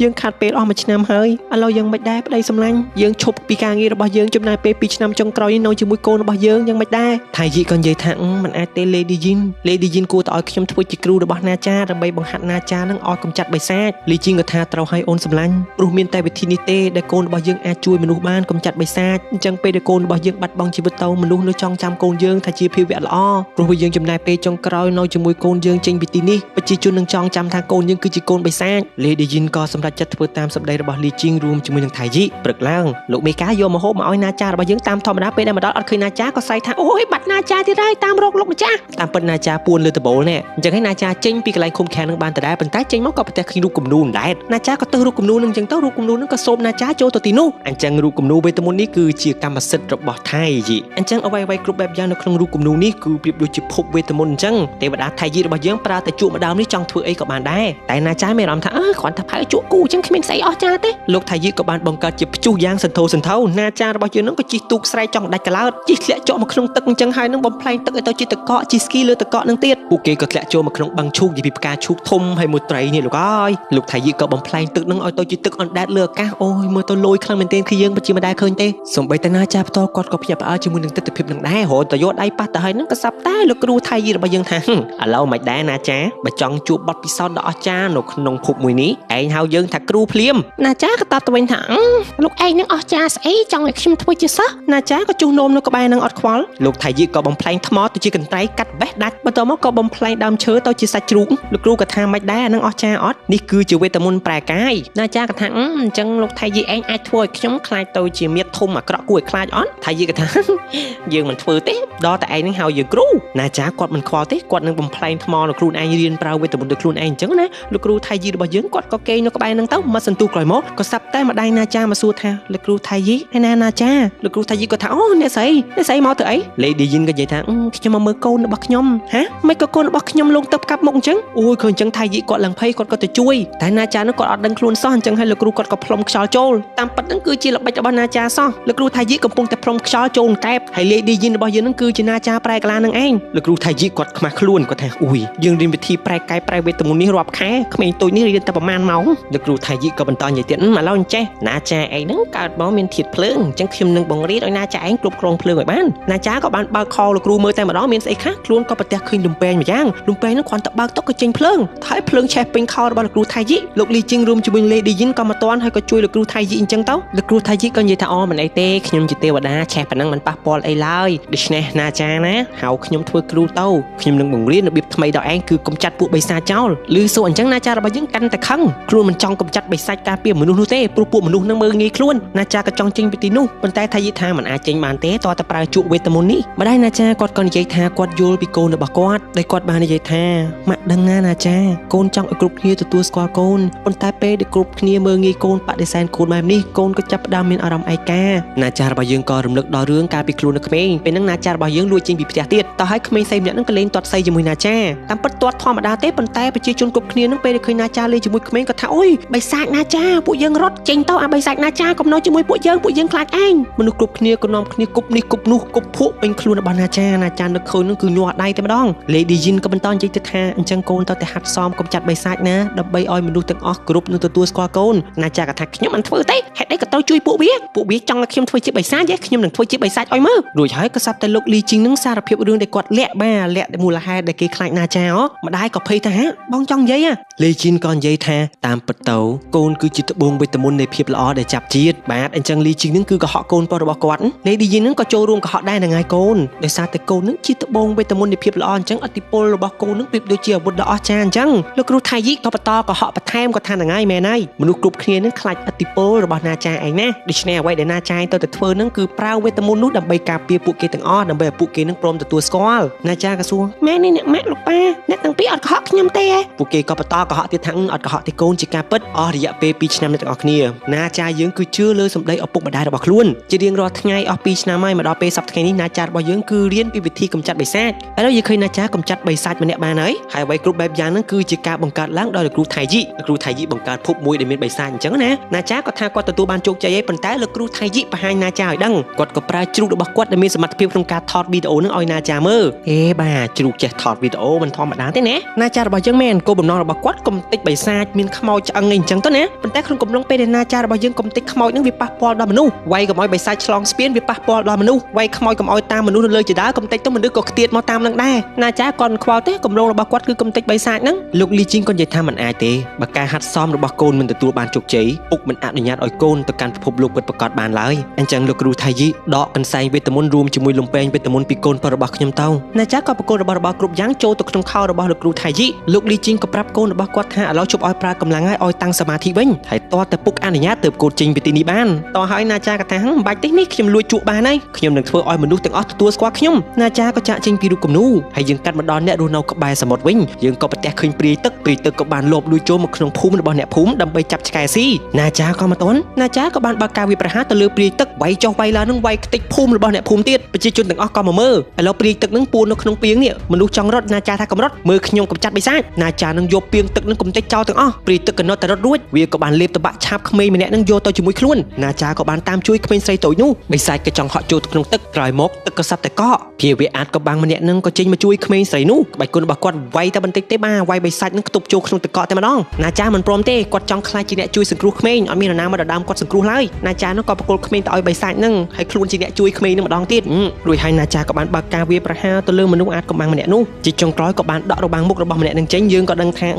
A: យើងខាត់ពេលអស់1ឆ្នាំហើយឥឡូវយើងមិនដែរប្តីសម្លាញ់យើងឈប់ពីការងាររបស់យើងចំណាយពេល2ឆ្នាំចុងក្រោយនេះនៅជាមួយកូនរបស់យើងយ៉ាងមិនដែរថៃយីក៏និយាយថាមិនអាចទេ Lady Yin Lady Yin គួរតែឲ្យខ្ញុំធ្វើជាគ្រូរបស់ណាចាដើម្បីបង្ហាត់ណាចានឹងឲ្យកម្ចាត់បិសាចលីជីងក៏ថាត្រូវឲ្យអូនសម្លាញ់ព្រោះមានតែវិធីនេះទេដែលកូនរបស់យើងអាចជួយមនុស្សបានកម្ចាត់បិសាចអញ្ចឹងពេលដែលកូនរបស់យើងបាត់បង់ជីវិតទៅមនុស្សនៅចង់ចាំកូនយើងថាជាភាវៈល្អព្រោះវាយើងចំណាយពេលចុងក្រោយនៅជាមួយកូនយើងចេញពីទីនេះប្រជាជននឹងចង់ចាំថាកូនយើងគឺជាកូនបិសាច Lady Yin ក៏សម្រេចចិត្តធ្វើតាមសម្ដីរបស់លីជីងរួមជាមួយនឹងថៃយីព្រឹកឡើងលោកមេកាយកមកហូបមកឲ្យណាចារបស់យើងតាមធម្មតាពេលដែលមកដល់អត់ឃើញណាចាក៏ស្រែកថាអូយបាត់ណាចាទៀតហើយតាមរកលោកម្ចាស់តាមពិតណាចាពួនលើដបូលនេះអញ្ចឹងហើយណាចាចេញពីកន្លែងឃុំឃាំងនឹងបានដដែលប៉ុន្តែចេញមកក៏ប្រទះឃើញរូបគំនូរដែរណាចាក៏ទៅរូបគំនូរនឹងអញ្ចឹងទៅរូបគំនូរនឹងក៏សូមណាចាចូលទៅទីនោះអញ្ចឹងរូបគំនូរវេទមន្តនេះគឺជាកម្មសិទ្ធិរបស់ថៃយីអញ្ចឹងអ្វីៗគ្រប់បែបយ៉ាងនៅក្នុងរូបគំនូរនេះគឺប្រៀបដូចជាភពវេទមន្តអញ្ចឹងទេវតាថៃយីរបស់យើងប្រើតែជក់ម្ដងនេះចង់ធ្វើអីក៏បានដែរតែណាចាមានអារម្មណ៍ថាអើគ្រាន់តែផៅជក់គូអញ្ចឹងគ្មានស្អីអស់ចាទេលោកថៃយីក៏បានបង្កើតជាព្យុះយ៉ាងសន្ធោសន្ធៅណាចារបស់យើងនឹងក៏ជិះទូកស្រែកចង់ដាច់កលោតជិះធ្លាក់ចុះមកក្នុងទឹកអញ្ចឹងហើយនឹងបំផ្លែងទឹកឲ្យទៅជាទឹកកកជិះស្គីលើទឹកកកនឹងទៀតពួកគេក៏ធ្លាក់ចូលមកក្នុងបឹងឈូកនិយាយពីផ្កាឈូកធំហើយមួយត្រីនេះលោកអើយលោកថៃយីក៏បំផ្លែងទឹកនឹងឲ្យទៅជាទឹកអណ្ដែតលើអាកាសអូយមើលទៅលយខ្លាំងមែនទែនគឺយើងពិតជាមិនដែលឃើញទេសូម្បីតែណាចាផ្ទាល់គាត់ក៏ភ្ញាក់ផ្អើលជាមួយនឹងទិដ្ឋភាពនឹងដែររហូតទៅយកដៃប៉ះទៅហើយនឹងក៏សាប់តែលោកគ្រូថៃយីរបស់យើងថាឥឡូវមិនដែរណាចាបើចង់ជួបបទពិសោធន៍ដ៏អស្ចារ្យនៅក្នុងភពមួយនេះឯងហៅយើងថាគ្រូភ្លាមណាចាក៏តបទៅវិញថាលោកឯងនឹងអស្ចារ្យស្អីចង់ឲ្យខ្ញុំធ្វើជាសិស្សណាចាក៏ជុះនោមនៅក្បែរនឹងអត់ខ្វល់លោកថៃយីក៏បំផ្លែងថ្មទៅជាកន្ត្រៃកាត់បេះដាច់បន្ទាប់មកក៏បំផ្លែងដើមឈើទៅជាសាច់ជ្រូកលោកគ្រូក៏ថាមិនដែរអានឹងអស្ចារ្យអត់នេះគឺជាវេទមន្តប្រែកាយណាចាក៏ថាអញ្ចឹងលោកថៃយីឯងអាចធ្វើឲ្យខ្ញុំខ្លាចទៅជាមាឌធំអាក្រក់គួរឲ្យខ្លាចអត់ថៃយីក៏ថាយើងមិនធ្វើទេដល់តែឯងនឹងហៅយើងគ្រូណាចាគាត់មិនខ្វល់ទេគាត់នឹងបំផ្លែងថ្មនៅខ្លួន ឯងរៀនប្រើវេទមន្តដោយខ្លួនឯងអញ្ចឹងណាលោកគ្រូថៃយីរបស់យើងគាត់ក៏គេងនៅក្បែរហ្នឹងទៅមកសន្ទុះក្រោយមកក៏សាប់តែម្ដាយណាចាមកសួរថាលោកគ្រូថៃយីឯណាណាចាលោកគ្រូថៃយីគាត់ថាអូអ្នកស្រីអ្នកស្រីមកទៅអី Lady Yin ក៏និយាយថាខ្ញុំមកមើលកូនរបស់ខ្ញុំហ៎មិនក៏កូនរបស់ខ្ញុំលងទៅផ្កាប់មុខអញ្ចឹងអូយឃើញអញ្ចឹងថៃយីគាត់ឡើងភ័យគាត់ក៏ទៅជួយតែណាចានោះគាត់អត់ដឹងខ្លួនសោះអញ្ចឹងហើយលោកគ្រូគាត់ក៏ផ្លុំខ្យល់ចូលតាមពិតហ្នឹងគឺជាល្បិចរបស់ណាចាសោះលោកគ្រូថៃយីកំពុងតែផ្លុំខ្យល់ចូលកែបហើយ Lady Yin របស់យើងហ្នឹងគឺជាណាចាប្រែកាឡានឹងឯងលោកគ្រូថៃយីគាត់ខ្មាស់ខ្លួនគាត់ថាអ៊ុយយើងរៀនវិធីប្រែកែប្រែវេទមន្តនេះរាប់ខែក្មេងតូចនេះរៀនតែប្រហែលម៉ោងលោកគ្រូថៃយីក៏បន្តនិយាយទៀតឥឡូវអញ្ចេះណាចាឯងហ្នឹងកើតមកមានធាតុភ្លើងអញ្ចឹងខ្ញុំនឹងបង្រៀនឲ្យណាចាឯងគ្រប់គ្រងភ្លើងឲ្យបានណាចាក៏បានបើកខោលោកគ្រូមើលតែម្ដងមានស្អីខ្លះខ្លួនក៏ប្រទះឃើញលំពែងម្យ៉ាងលំពែងហ្នឹងគ្រាន់តែបើកតុក៏ចេញភ្លើងហើយភ្លើងឆេះពេញខោរបស់លោកគ្រូថៃយីលោកលីជីងរួមជាមួយ Lady Yin ក៏មកតាន់ហើយក៏ជួយលោកគ្រូថៃយីអញ្ចឹងទៅលោកគ្រូថៃយីក៏និយាយថាអូមិនអីទេខ្ញុំជាទេវតាឆេះប៉ុណ្ណឹងមិនប៉ះពាល់អីឡើយដូច្នេះណាចាណាហៅខ្ញុំធ្វើគ្រូទៅខ្ញុំនឹងបង្រៀនរបៀបថ្មីដល់ឯងគឺកំចាត់ពួកបិសាចចោលឮសូរអញ្ចឹងណាចារបស់យើងកាន់តែខឹងខ្លួនមិនចង់កំចាត់បិសាចការពារមនុស្សនោះទេព្រោះពួកមនុស្សនឹងមើលងាយខ្លួនណាចាក៏ចង់ចេញពីទីនោះប៉ុន្តែថៃយីថាមិនអាចចេញបានទេតើតែប្រើជក់វេទមន្តនេះម្ដាយណាចាគាត់ក៏និយាយថាគាត់យល់ពីកូនរបស់គាត់ដែលគាត់បាននិយាយថាម៉ាក់ដឹងណាណាចាកូនចង់ឲ្យគ្រប់គ្នាទទួលស្គាល់កូនប៉ុន្តែពេលដែលគ្រប់គ្នាមើលងាយកូនបដិសេធកូនបែបនេះកូនក៏ចាប់ផ្ដើមមានអារម្មណ៍ឯកាណាចារបស់យើងក៏រំលឹកដល់រឿងកាលពីខ្លួននៅក្មេងពេលហ្នឹងណាចារបស់យើងលួចចេញពីផ្ទះទៀតតោះឲ្យក្មេងស្រីម្នាក់ហ្នឹងក៏លេងទាត់សីជាមួយណាចាតាមពិតទាត់ធម្មតាទេប៉ុន្តែប្រជាជនគ្រប់គ្នាហ្នឹងពេលដែលឃើញណាចាលេងជាមួយក្មេងក៏ថាអូយបិសាចណាចាពួកយើងរត់ចេញទៅអាបិសាចណាចាកុំនៅជាមួយពួកយើងពួកយើងខ្លាចឯងមនុស្សគ្រប់គ្នាក៏នាំគ្នាគប់នេះគប់នោះគប់ភក់ពេញខ្លួនរបស់ណាចាណាចានឹកឃើញហ្នឹងគឺញ័រដៃតែម្ដង Lady Yin ក៏បន្តនិយាយទៅថាអញ្ចឹងកូនតើតែហាត់សមកំចាត់បិសាចណាដើម្បីឲ្យមនុស្សទាំងអស់គោរពនិងទទួលស្គាល់កូនណាចាក៏ថាខ្ញុំមិនធ្វើទេហេតុអីក៏ត្រូវជួយពួកវាពួកវាចង់ឲ្យខ្ញុំធ្វើជាបិសាចទេខ្ញុំនឹងធ្វើជាបិសាចឲ្យមើលរួចហើយក៏សាប់តែលោកលីជីងនឹងសារភាពរឿងដែលគាត់លាក់បាទលាក់មូលហេតុដែលគេខ្លាចណាចាហ៎ម្ដាយក៏ភ័យថាបងចង់និយាយលីជីនក៏និយាយថាតាមពិតទៅកូនគឺជាត្បូងវេទមន្តនៃភាពល្អដែលចាប់ជាតិបាទអញ្ចឹងលីជីងនឹងគឺកុហកកូនប្រុសរបស់គាត់ Lady Yin នឹងក៏ចូលរួមកុហកដែរនឹងហើយកូនដោយសារតែកូននឹងជាត្បូងវេទមន្តនៃភាពល្អអញ្ចឹងឥទ្ធិពលរបស់កូននឹងប្រៀបដូចជាអាវុធដ៏អស្ចារ្យអញ្ចឹងលោកគ្រូថៃយីក៏បន្តកុហកបន្ថែមក៏ថានឹងហើយមែនហើយមនុស្សគ្រប់គ្នានឹងខ្លាចឥទ្ធិពលរបស់ណាចាឯងណាដូច្នេះអ្វីដែលណាចាទៅតែធ្វើនឹងគឺប្រើវេទមន្តនោះដើម្បីការពារពួកគេទាំងអស់ដើម្បីឲ្យពួកគេនឹងព្រមទទួលស្គាល់ណាចាក៏សួរម៉ែនេះអ្នកម៉ាក់លោកប៉ាអ្នកទាំងពីរអត់កុហកខ្ញុំទេពួកគេក៏បន្តកុហកទៀតថាអត់កុហកទេកូនជាការពិតអស់រយៈពេល2ឆ្នាំនេះទាំងអស់គ្នាណាចាយើងគឺជឿលើសម្ដីឪពុកម្ដាយរបស់ខ្លួនជារៀងរាល់ថ្ងៃអស់2ឆ្នាំហើយមកដល់ពេលសប្តាហ៍ថ្ងៃនេះណាចារបស់យើងគឺរៀនពីវិធីកម្ចាត់បិសាចឥឡូវយើងឃើញណាចាកម្ចាត់បិសាចម្នាក់បានហើយហើយអ្វីគ្រប់បែបយ៉ាងហ្នឹងគឺជាការបង្កើតឡើងដោយលោកគ្រូថៃយីលោកគ្រូថៃយីបង្កើតភពមួយដែលមានបិសាចអញ្ចឹងណាណាចាក៏ថាគាត់ទទួលបានជោគជ័យឯងប៉ុន្តែលោកគ្រូថៃយីបង្ហាញណាចាឲ្យដឹងគាត់ក៏ប្រើជ្រូករបស់គាត់ដែលមានសមត្ថភាពក្នុងការថតវីដេអូហ្នឹងឲ្យណាចាមើលអេបាទជ្រូកចេះថតវីដេអូមិនធម្មតាទេណាណាចារបស់យើងមែនគោលបំណងរបស់គាត់កុំតិចបិសាចមានខ្មោចឆ្អឹងអីអញ្ចឹងទៅណាប៉ុន្តែក្នុងកំឡុងពេលដែលណាចារបស់យើងកុំតិចខ្មោចហ្នឹងវាប៉ះពាល់ដល់មនុស្សវាយកុំឲ្យបិសាចឆ្លងស្ពានវាប៉ះពាល់ដល់មនុស្សវាយខ្មោចកុំឲ្យតាមមនុស្សនៅលើជណ្ដើរកុំតិចទៅមនុស្សក៏ខ្ទាតមកតាមនឹងដែរណាចាគាត់មិនខ្វល់ទេគម្រោងរបស់គាត់គឺកុំតិចបិសាចហ្នឹងលោកលីជីងក៏និយាយថាមិនអាចទេបើការហាត់សមរបស់កូនមិនទទួលបានជោគជ័យពុកមិនអនុញ្ញាតឲ្យកូនទៅកាន់ពិភពលោកពិតប្រាកដបានឡើយអញ្ចឹងលោកគ្រូថៃយីដកកន្សែងវេទមន្តរួមជាមួយលំពែងវេទមន្តពីកូនប្រុសរបស់ខ្ញុំទៅណាចាក៏ប្រគល់របស់របស់គ្រប់យ៉ាងចូលទៅក្នុងខោរបស់លោកគ្រូថៃយីលោកលីជីងក៏ប្រាប់កូនរបស់គាត់ថាឥឡូវជប់ឲ្យប្រើកម្លាំងហើយឲ្យតាំងសមាធិវិញហើយតើតែពុកអនុញ្ញាតទើបកូនចេញពីទីនេះបានតោះហើយណាចាក៏ថាមិនបាច់ទេនេះខ្ញុំលួចជក់បានហើយខ្ញុំនឹងធ្វើឲ្យមនុស្សទាំងអស់ទទួលស្គាល់ខ្ញុំណាចាក៏ចាក់ចេញពីរូបគំនូហើយយើងកាត់មកដល់អ្នករស់នៅក្បែរសមុទ្រវិញយើងក៏ប្រទះឃើញព្រាយទឹកព្រាយទឹកក៏បានលបលួចចូលមកក្នុងភូមិរបស់អ្នកភូមិដើម្បីចាប់ឆ្កែស៊ីណាចាក៏មកតន់ណាចាក៏បានបើកការវាយប្រហារទៅលើព្រាយទឹកវាយចុះវាយឡើងនឹងវាយខ្ទេចភូមិរបស់អ្នកភូមិទៀតប្រជាជនទាំងអស់ក៏មកមើលឥឡូវព្រាយទឹកនឹងពួននៅក្នុងពាងនេះមនុស្សចង់រត់ណាចាថាកំរត់មើលខ្ញុំកំចាត់បិសាចណាចានឹងយកពាងទឹកនឹងកំទេចចោលទាំងអស់ព្រាយទឹកក៏នៅតែរត់រួចវាក៏បានលេបតបាក់ឆាបក្មេងម្នាក់នឹងយកទៅជាមួយខ្លួនណាចាក៏បានតាមជួយក្មេងស្រីតូចនោះបិសាចក៏ចង់ហក់ចូលទៅក្នុងទឹកក្រោយមកទឹកក៏សាប់តែកកភាវៈអាចក៏បាំងម្នាក់នឹងក៏ចេញមកជួយក្មេងស្រីនោះក្បាច់គុណរបស់គាត់វាយតែបន្តិចទេបាទវាយបិសាចនឹងខ្ទប់ចូលក្នុងទឹកកកតែម្ដងណាចាមិនព្រមទេគាត់ចង់ខ្លាចជាអ្នកជួយសង្គ្រោះក្មេងអត់មាននរណាមកដណ្ដើមគាត់សង្គ្រោះឡើយណាចានោះក៏ប្រគល់ក្មេងទៅឲ្យបិសាចនឹងហើយខ្លួនជាអ្នកជួយក្មេងនឹងម្ដងទៀតរួចហើយណាចាក៏បានបើកការវាយប្រហារទៅលើមនុស្សអាចកំបាំងម្នាក់នោះជាចុងក្រោយក៏បានដករបាំងមុខរបស់ម្នាក់នឹងចេញយើងក៏ដឹងថា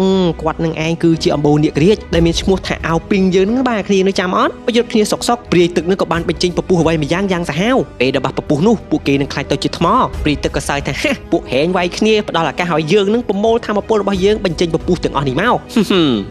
A: គាត់នឹងឯងគឺជាអំបូរនាគរាជដែលមានឈ្មោះថាអាវពីងយើងនឹងបាទគ្នានៅចាំអត់ប្រយុទ្ធគ្នាសុកសុកព្រាយទឹកនឹងក៏បានបញ្ចេញពពុះអ្វីម្យ៉ាងយ៉ាងសាហាវពេលដែលបះពពុះនោះពួកគេនឹងខ្លាចទៅជាថ្មព្រាយទឹកក៏សើចថាហាពួកហែងវាយគ្នាផ្ដល់ឱកាសឲ្យយើងនឹងប្រមូលធម៌ពលរបស់យើងបញ្ចេញពពុះទាំងអស់នេះមក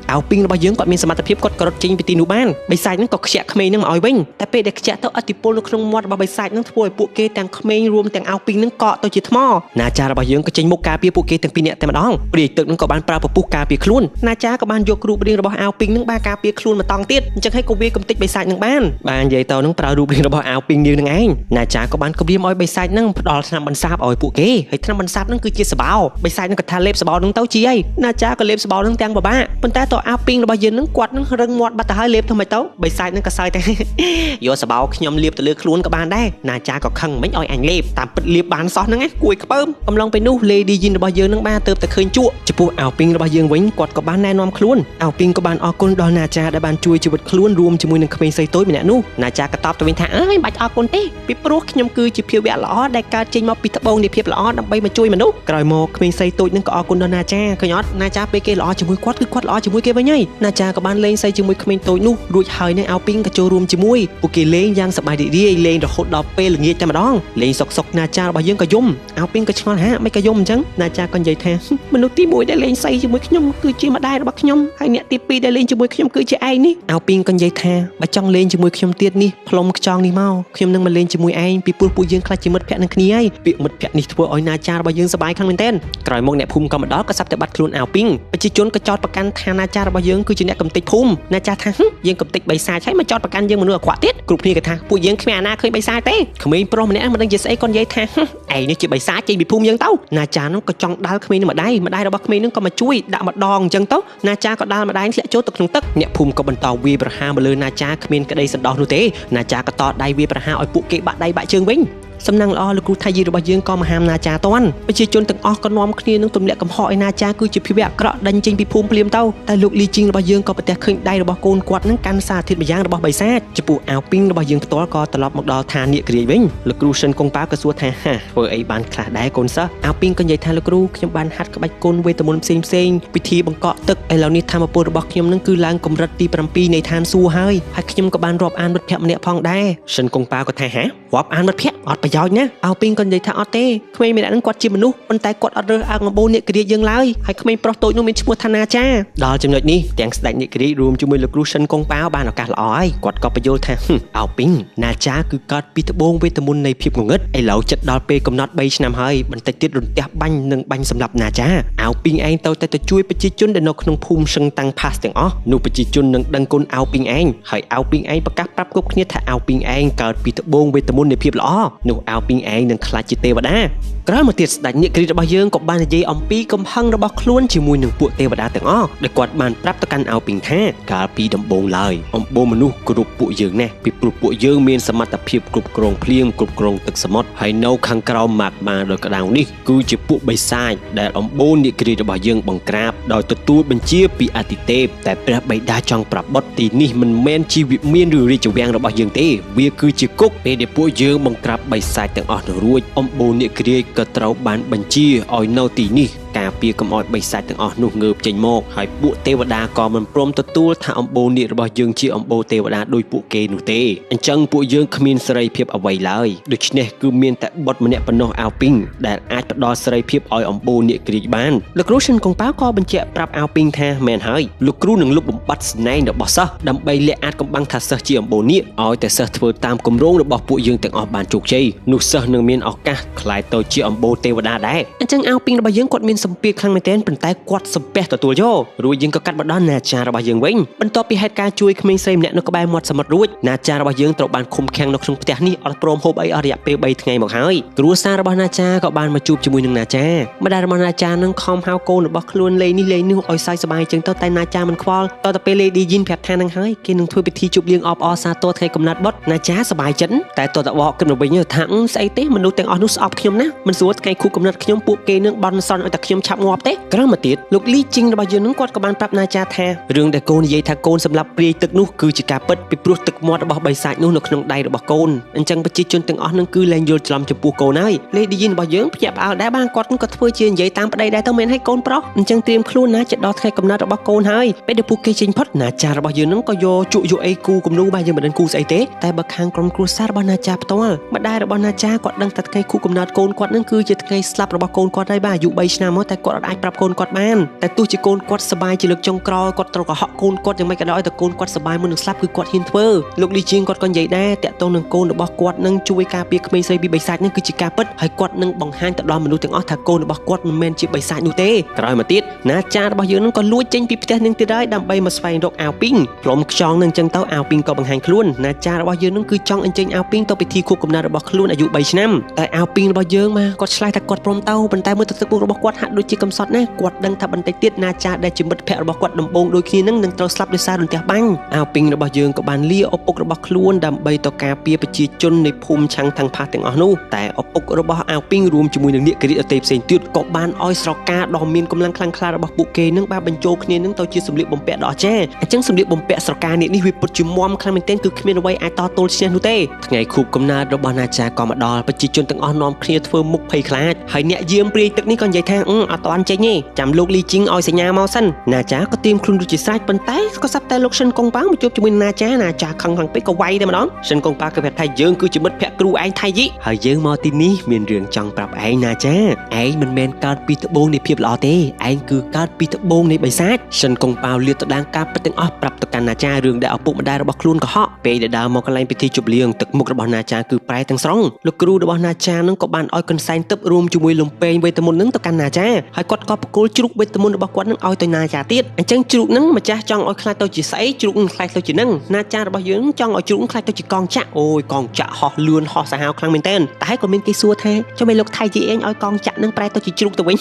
A: អាវពីងរបស់យើងគាត់មានសមត្ថភាពគាត់ក៏រត់ចេញពីទីនោះបានបិសាចនឹងក៏ខ្ជាក់ក្មេងនឹងមកឲ្យវិញតែពេលដែលខ្ជាក់ទៅឥទ្ធិពលនៅក្នុងមាត់របស់បិសាចនឹងធ្វើឲ្យពួកគេទាំងក្មេងរួមទាំងអាវពីងនឹងកកទៅជាថ្មណាចារបស់យើងក៏ចេញមុខការពារពួកគេទាំងពីរនាក់តែម្ ម្ដងព្រាយទឹកនឹងក៏បានប្រើពពុះការពារខ្លួនណាចាក៏បានយករូបរាងរបស់អាវពីងនឹងបានការពារខ្លួនម្ដងទៀតអញ្ចឹងហើយក៏វាកំទេចបិសាចនឹងបានបាននិយាយទៅនឹងប្រើរូបរាងរបស់អាវពីងនាងនឹងឯងណាចាក៏បានគំរាមឲ្យបិសាចនឹងផ្ដល់ថ្នាំបន្សាបឲ្យពួកគេហើយថ្នាំបន្សាបនឹងគឺជាសបោបិសាចនឹងក៏ថាលេបសបោនឹងទៅជាអីណាចាក៏លេបសបោនឹងទាំងបបាក់ប៉ុន្តែតអាវពីងរបស់យើងនឹងគាត់នឹងរឹងមាត់បាត់ទៅហើយលេបធ្វើម៉េចទៅបិសាចនឹងក៏សើចតែយកសបោខ្ញុំលាបទៅលើខ្លួនក៏បានដែរណាចាក៏ខឹងមិញឲ្យអញលេបតាមពិតលាបបានសោះហ្នឹងណាគួយខ្ពើមកំឡុងពេលនោះ Lady Yin របស់យើងនឹងបានទៅតែឃើញជក់ចំពោះអាវពីងរបស់យើងវិញគាត់ក៏បានណែនាំខ្លួនអាវពីងក៏បានអរគុណដល់ណាចាដែលបានជួយជីវិតខ្លួនរួមជាមួយនឹងក្មេងស្រីតូចម្នាក់នោះណាចាក៏តបទៅវិញថាអើយមិនបាច់អរគុណទេពីព្រោះខ្ញុំគឺជាភាវៈល្អដែលកើតចេញមកពីត្បូងនៃភាពល្អដើម្បីមកជួយមនុស្សក្រោយមកក្មេងស្រីតូចនឹងក៏អរគុណដល់ណាចាឃើញអត់ណាចាពេលគេល្អជាមួយគាត់គឺគាត់ល្អជាមួយគេវិញហើយណាចាក៏បានលេងសីជាមួយក្មេងតូចនោះរួចហើយនឹងអាវពីងក៏ចូលរួមជាមួយពួកគេលេងយ៉ាងសប្បាយរីករាយលេងរហូតដល់ពេលល្ងាចតែម្ដងលេងសុកសុកណាចារបស់យើងក៏យំអាវពីងក៏ឆ្ងល់ហាមិនក៏យំអញ្ចឹងណាចាក៏និយាយថាមនុស្សទី1ដែលលេងសីជាមួយខ្ញុំគឺជាម្ដាយរបស់ខ្ញុំហើយអ្នកទី2ដែលលេងជាមួយខ្ញុំគឺជាឯងនេះអាវពីងក៏និយាយថាបើចង់លេងជាមួយខ្ញុំទៀតនេះផ្លុំខ្ចង់នេះមកខ្ញុំនឹងមកលេងជាមួយឯងពីព្រោះពួកយើងខ្លាចជាមិត្តភក្តិនឹងគ្នាហើយពាក្យមិត្តភក្តិនេះធ្វើឲ្យណាចារបស់យើងសប្បាយខ្លាំងមែនទែនក្រោយមកអ្នកភូមិក៏មកដល់ក៏សាប់តែបាត់ខ្លួនអាវពីងប្រជាជនក៏ចោទប្រកាន់ថាណាចារបស់យើងគឺជាអ្នកកំទេចភូមិណាចាថាយើងកំទេចបិសាចហើយមកចោទប្រកាន់យើងមនុស្សអាក្រក់ទៀតគ្រប់គ្នាក៏ថាពួកយើងគ្មានអាណាឃើញបិសាចទេក្មេងប្រុសម្នាក់មិនដឹងជាស្អីក៏និយាយថាឯងនេះជាបិសាចចេញពីភូមិយើងទៅណាចានោះក៏ចង់ដាល់ក្មេងនឹងម្ដាយម្ដាយរបស់ក្មេងនឹងក៏មកជួយដាក់ម្ដងអញ្ចឹងទៅណាចាក៏ដាល់ម្ដាយធ្លាក់ចូលទៅក្នុងទឹកអ្នកភូមិក៏បន្តវាយប្រហារមកលើណាចាគ្មានក្តីសន្តោសនោះទេណាចាក៏តដៃវាយប្រហារឲ្យពួកគេបាក់ដៃបាក់ជើងវិញសំណាងល្អលោកគ្រូថៃយីរបស់យើងក៏មហាណាចាតាន់ប្រជាជនទាំងអស់ក៏នាំគ្នានឹងទម្លាក់កំហុសឲ្យណាចាគឺជាភាវៈអាក្រក់ដេញចេញពីភូមិភ្លាមទៅតែលោកលីជីងរបស់យើងក៏ប្រទះឃើញដៃរបស់កូនគាត់នឹងកាន់សារធាតុម្យ៉ាងរបស់បិសាចចំពោះអាវពីងរបស់យើងផ្ទាល់ក៏ត្រឡប់មកដល់ឋាននាគរាជវិញលោកគ្រូសិនកុងប៉ាក៏សួរថាហាធ្វើអីបានខ្លះដែរកូនសិស្សអាវពីងក៏និយាយថាលោកគ្រូខ្ញុំបានហាត់ក្បាច់គុណវេទមន្តផ្សេងផ្សេងពិធីបង្កក់ទឹកឥឡូវនេះធម្មពលរបស់ខ្ញុំនឹងគឺឡើងកម្រិតទី7នៃឋានសួគ៌ហើយហើយខ្ញុំក៏បានរាប់អានមិត្តភក្តិម្នាក់ផងដែរសិនកុងប៉ាក៏ថាហារាប់អានមិត្តភក្តិអត់ប្រយោជន៍ណាអាវពីងក៏និយាយថាអត់ទេក្មេងម្នាក់ហ្នឹងគាត់ជាមនុស្សប៉ុន្តែគាត់អត់រើសអើងអំបូរនាគរាជយើងឡើយហើយក្មេងប្រុសតូចនោះមានឈ្មោះថាណាចាដល់ចំណុចនេះទាំងស្ដេចនាគរាជរួមជាមួយលោកគ្រូសិនកុងប៉ាវបានឱកាសល្អហើយគាត់ក៏បញ្យល់ថាអាវពីងណាចាគឺកើតពីត្បូងវេទមន្តនៃភាពងងឹតឥឡូវចិត្តដល់ពេលកំណត់3ឆ្នាំហើយបន្តិចទៀតរន្ទះបាញ់នឹងបាញ់សម្រាប់ណាចាអាវពីងឯងទៅតែទៅជួយប្រជាជនដែលនៅក្នុងភូមិសឹងតាំងផាសទាំងអស់នោះប្រជាជននឹងដឹងគុណអាវពីងឯងហើយអាវពីងឯងប្រកាសប្រាប់គ្រប់គ្នាថាអាវពីងឯងកើតពីត្បូងវេទមន្តនៃភាពល្អនោះអាវពីងឯងនឹងខ្លាចជាទេវតាក្រោយមកទៀតស្ដេចនាគរាជរបស់យើងក៏បាននិយាយអំពីកំហឹងរបស់ខ្លួនជាមួយនឹងពួកទេវតាទាំងអស់ដែលគាត់បានប្រាប់ទៅកាន់អាវពីងថាកាលពីដំបូងឡើយអំបូរមនុស្សគ្រប់ពួកយើងណាស់ពីព្រោះពួកយើងមានសមត្ថភាពគ្រប់គ្រងភ្លៀងគ្រប់គ្រងទឹកសមុទ្រហើយនៅខាងក្រោមម៉ាកម៉ាដោយក្តៅនេះគឺជាពួកបិសាចដែលអំបូរនាគរាជរបស់យើងបង្ក្រាបដោយទទួលបញ្ជាពីអតិទេពតែព្រះបិតាចង់ប្រាប់បុត្រទីនេះមិនមែនជាវិមានឬរាជវាំងរបស់យើងទេវាគឺជាគុកពេលដែលពួកយើងបង្ក្រាបបិសាចទាំងអស់នោះរួចអំបូរនាគរាជក៏ត្រូវបានបញ្ជាឲ្យនៅទីនេះការពារកុំឲ្យបិសាចទាំងអស់នោះងើបចេញមកហើយពួកទេវតាក៏មិនព្រមទទួលថាអំបូរនាគរបស់យើងជាអំបូរទេវតាដោយពួកគេនោះទេអញ្ចឹងពួកយើងគ្មានសេរីភាពអ្វីឡើយដូច្នេះគឺមានតែបុត្រម្នាក់ប៉ុណ្ណោះអាវពីងដែលអាចផ្ដល់សេរីភាពឲ្យអំបូរនាគរាជបានលោកគ្រូសិនកុងប៉ាវក៏បញ្ជាក់ប្រាប់អាវពីងថាមែនហើយលោកគ្រូនឹងលុបបំបាត់ស្នែងរបស់សិស្សដើម្បីលាក់អាចកំបាំងថាសិស្សជាអំបូរនាគឲ្យតែសិស្សធ្វើតាមគម្រោងរបស់ពួកយើងទាំងអស់បានជោគជ័យនោះសិស្សនឹងមានឱកាសក្លាយទៅជាអំបូរទេវតាដែរអញ្ចឹងអាវពីងរបស់យើងគាត់មានសម្ពាធខ្លាំងមែនទែនប៉ុន្តែគាត់សំពះទទួលយករួចយើងក៏កាត់មកដល់ណាចារបស់យើងវិញបន្ទាប់ពីហេតុការណ៍ជួយក្មេងស្រីម្នាក់នៅក្បែរមាត់សមុទ្ររួចណាចារបស់យើងត្រូវបានឃុំឃាំងនៅក្នុងផ្ទះនេះអត់ព្រមហូបអីអស់រយៈពេល3ថ្ងៃមកហើយគ្រួសាររបស់ណាចាក៏បានមកជួបជាមួយនឹងណាចាម្ដាយរបស់ណាចានឹងខំហៅកូនរបស់ខ្លួនលេងនេះលេងនោះឲ្យសើចសប្បាយចឹងទៅតែណាចាមិនខ្វល់តទៅពេល Lady Yin ប្រាប់ថានឹងហើយគេនឹងធ្វើពិធីជប់លៀងអបអរសាទរថ្ងៃកំណត់បុត្រណាចាសប្បាយចិត្តតែតទៅបកគិតមកវិញថាស្អីទេមនុស្សទាំងអស់នោះស្អប់ខ្ញុំណាមិនស្រួលថ្ងៃខួបកំណត់ខ្ញុំពួកគេនឹងបន់សន់ឲ្យតែខ្ញុំឆាប់ងាប់ទេក្រោយមកទៀតលោកលីជីងរបស់យើងនឹងគាត់ក៏បានប្រាប់ណាចាថារឿងដែលកូននិយាយថាកូនសម្លាប់ព្រាយទឹកនោះគឺជាការពិតពីព្រោះទឹកមាត់របស់បិសាចនោះនៅក្នុងដៃរបស់កូនអញ្ចឹងប្រជាជនទាំងអស់នឹងគឺលែងយល់ច្រឡំចំពោះកូនហើយលេឌីយីនរបស់យើងភ្ញាក់ផ្អើលដែរបានគាត់ក៏ធ្វើជានិយាយតាមប្តីដែរទៅមែនឲ្យកូនប្រុសអញ្ចឹងត្រៀមខ្លួនណាជិតដល់ថ្ងៃកំណត់របស់កូនហើយពេលដែលពួកគេចេញផុតណាចារបស់យើងនឹងក៏យកជក់យកអីគូគំនូបាទយើងមិនដឹងគូស្អីទេតែបើខាងក្រុមគ្រួសាររបស់ណាចាផ្ទាល់ម្ដាយរបស់ណាចាគាត់ដឹងតែថ្ងៃខួបកំណត់កូនគាត់នឹងគឺ គឺជាថ្ងៃស្លាប់របស់កូនគាត់ហើយបាទអាយុ3ឆ្នាំមកតែគាត់អត់អាចប្រាប់កូនគាត់បានតែទោះជាកូនគាត់សប្បាយជាលើកចុងក្រោយគាត់ត្រូវកុហកកូនគាត់យ៉ាងម៉េចក៏ដោយតែកូនគាត់សប្បាយមុននឹងស្លាប់គឺគាត់ហ៊ានធ្វើលោកលីជាងគាត់ក៏និយាយដែរតាក់ទងនឹងកូនរបស់គាត់នឹងជួយការពារក្មេងស្រីពីបិសាចនឹងគឺជាការពិតហើយគាត់នឹងបង្ហាញទៅដល់មនុស្សទាំងអស់ថាកូនរបស់គាត់មិនមែនជាបិសាចនោះទេក្រោយមកទៀតណាចារបស់យើងនឹងក៏លួចចេញពីផ្ទះនឹងទៀតហើយដើម្បីមកស្វែងរកអាវពីងផ្លុំខ្យងនឹងចឹងទៅអាវពីងក៏បង្ហាញខ្លួនណាចារបស់យើងនឹងគឺចង់អញ្ជើញអាវពីងទៅពិធីខួបកំណើតរបស់ខ្លួនអាយុ3ឆ្នាំតែអាវពីងរបស់យើងមកគាត់ឆ្លើយថាគាត់ព្រមទៅប៉ុន្តែមើលទៅទឹកមុខរបស់គាត់ហាក់ដូចជាកំសត់ណាស់គាត់ដឹងថាបន្តិចទៀតណាចាដែលជាមិត្តភក្តិរបស់គាត់ដំបូងដូចគ្នានឹងនឹងត្រូវស្លាប់ដោយសាររន្ទះបាញ់អាវពីងរបស់យើងក៏បានលាឪពុករបស់ខ្លួនដើម្បីទៅការពារប្រជាជននៃភូមិឆាំងថងផាសទាំងអស់នោះតែឪពុករបស់អាវពីងរួមជាមួយនឹងនាគរាជដទៃផ្សេងទៀតក៏បានឲ្យស្រកាដ៏មានកម្លាំងខ្លាំងក្លារបស់ពួកគេនឹងបានបញ្ចូលគ្នានឹងទៅជាសម្លៀកបំពាក់ដ៏អស្ចារ្យអញ្ចឹងសម្លៀកបំពាក់ស្រកានេះវាពិតជាមាំខ្លាំងមែនទែនគឺគ្មានអ្វីអាចតទល់ឈ្នះនោះទេថ្ងៃខួបកំណើតរបស់ណាចាក៏មកដល់ប្រជាជនទាំងអស់នាំគ្នាធ្វើមុខភ័យខ្លាចហើយអ្នកយាមព្រាយទឹកនេះក៏និយាយថាអត់តាន់ចេញទេចាំលោកលីជីងឲ្យសញ្ញាមកសិនណាចាក៏ត្រៀមខ្លួនរួចជាស្រេចប៉ុន្តែក៏ស្រាប់តែលោកសិនកុងប៉ាមកជួបជាមួយណាចាណាចាខឹងខ្លាំងពេកក៏វាយតែម្ដងសិនកុងប៉ាក៏ប្រាប់ថាយើងគឺជាមិត្តភក្តិគ្រូឯងថៃយីហើយយើងមកទីនេះមានរឿងចង់ប្រាប់ឯងណាចាឯងមិនមែនកើតពីត្បូងនៃភាពល្អទេឯងគឺកើតពីត្បូងនៃបិសាចសិនកុងប៉ាលាតត្រដាងការពិតទាំងអស់ប្រាប់ទៅកាន់ណាចារឿងដែលឪពុកម្ដាយរបស់ខ្លួនកុហកពេលដែលដើរមកកន្លែងពិធីជប់លៀងទឹកមុខរបស់ណាចាគឺប្រែទាំងស្រុងលោកគ្រូរបស់ណាចានឹងក៏បានឲ្យកន្សែងទឹករួមជាមួយលំពេងវេទមន្តនឹងទៅកាន់ណាចាហើយគាត់ក៏បកគលជ្រូកវេទមន្តរបស់គាត់នឹងឲ្យទៅណាចាទៀតអញ្ចឹងជ្រូកនឹងម្ចាស់ចង់ឲ្យខ្លាចទៅជាស្អីជ្រូកនឹងខ្លាចទៅជានឹងណាចារបស់យើងចង់ឲ្យជ្រូកនឹងខ្លាចទៅជាកងចាក់អូយកងចាក់ហោះលឿនហោះសាហាវខ្លាំងមែនទែនតែក៏មានគេសួរថាចុះមិនលោកថៃជីអេងឲ្យកងចាក់នឹងប្រែទៅជាជ្រូកទៅវិញ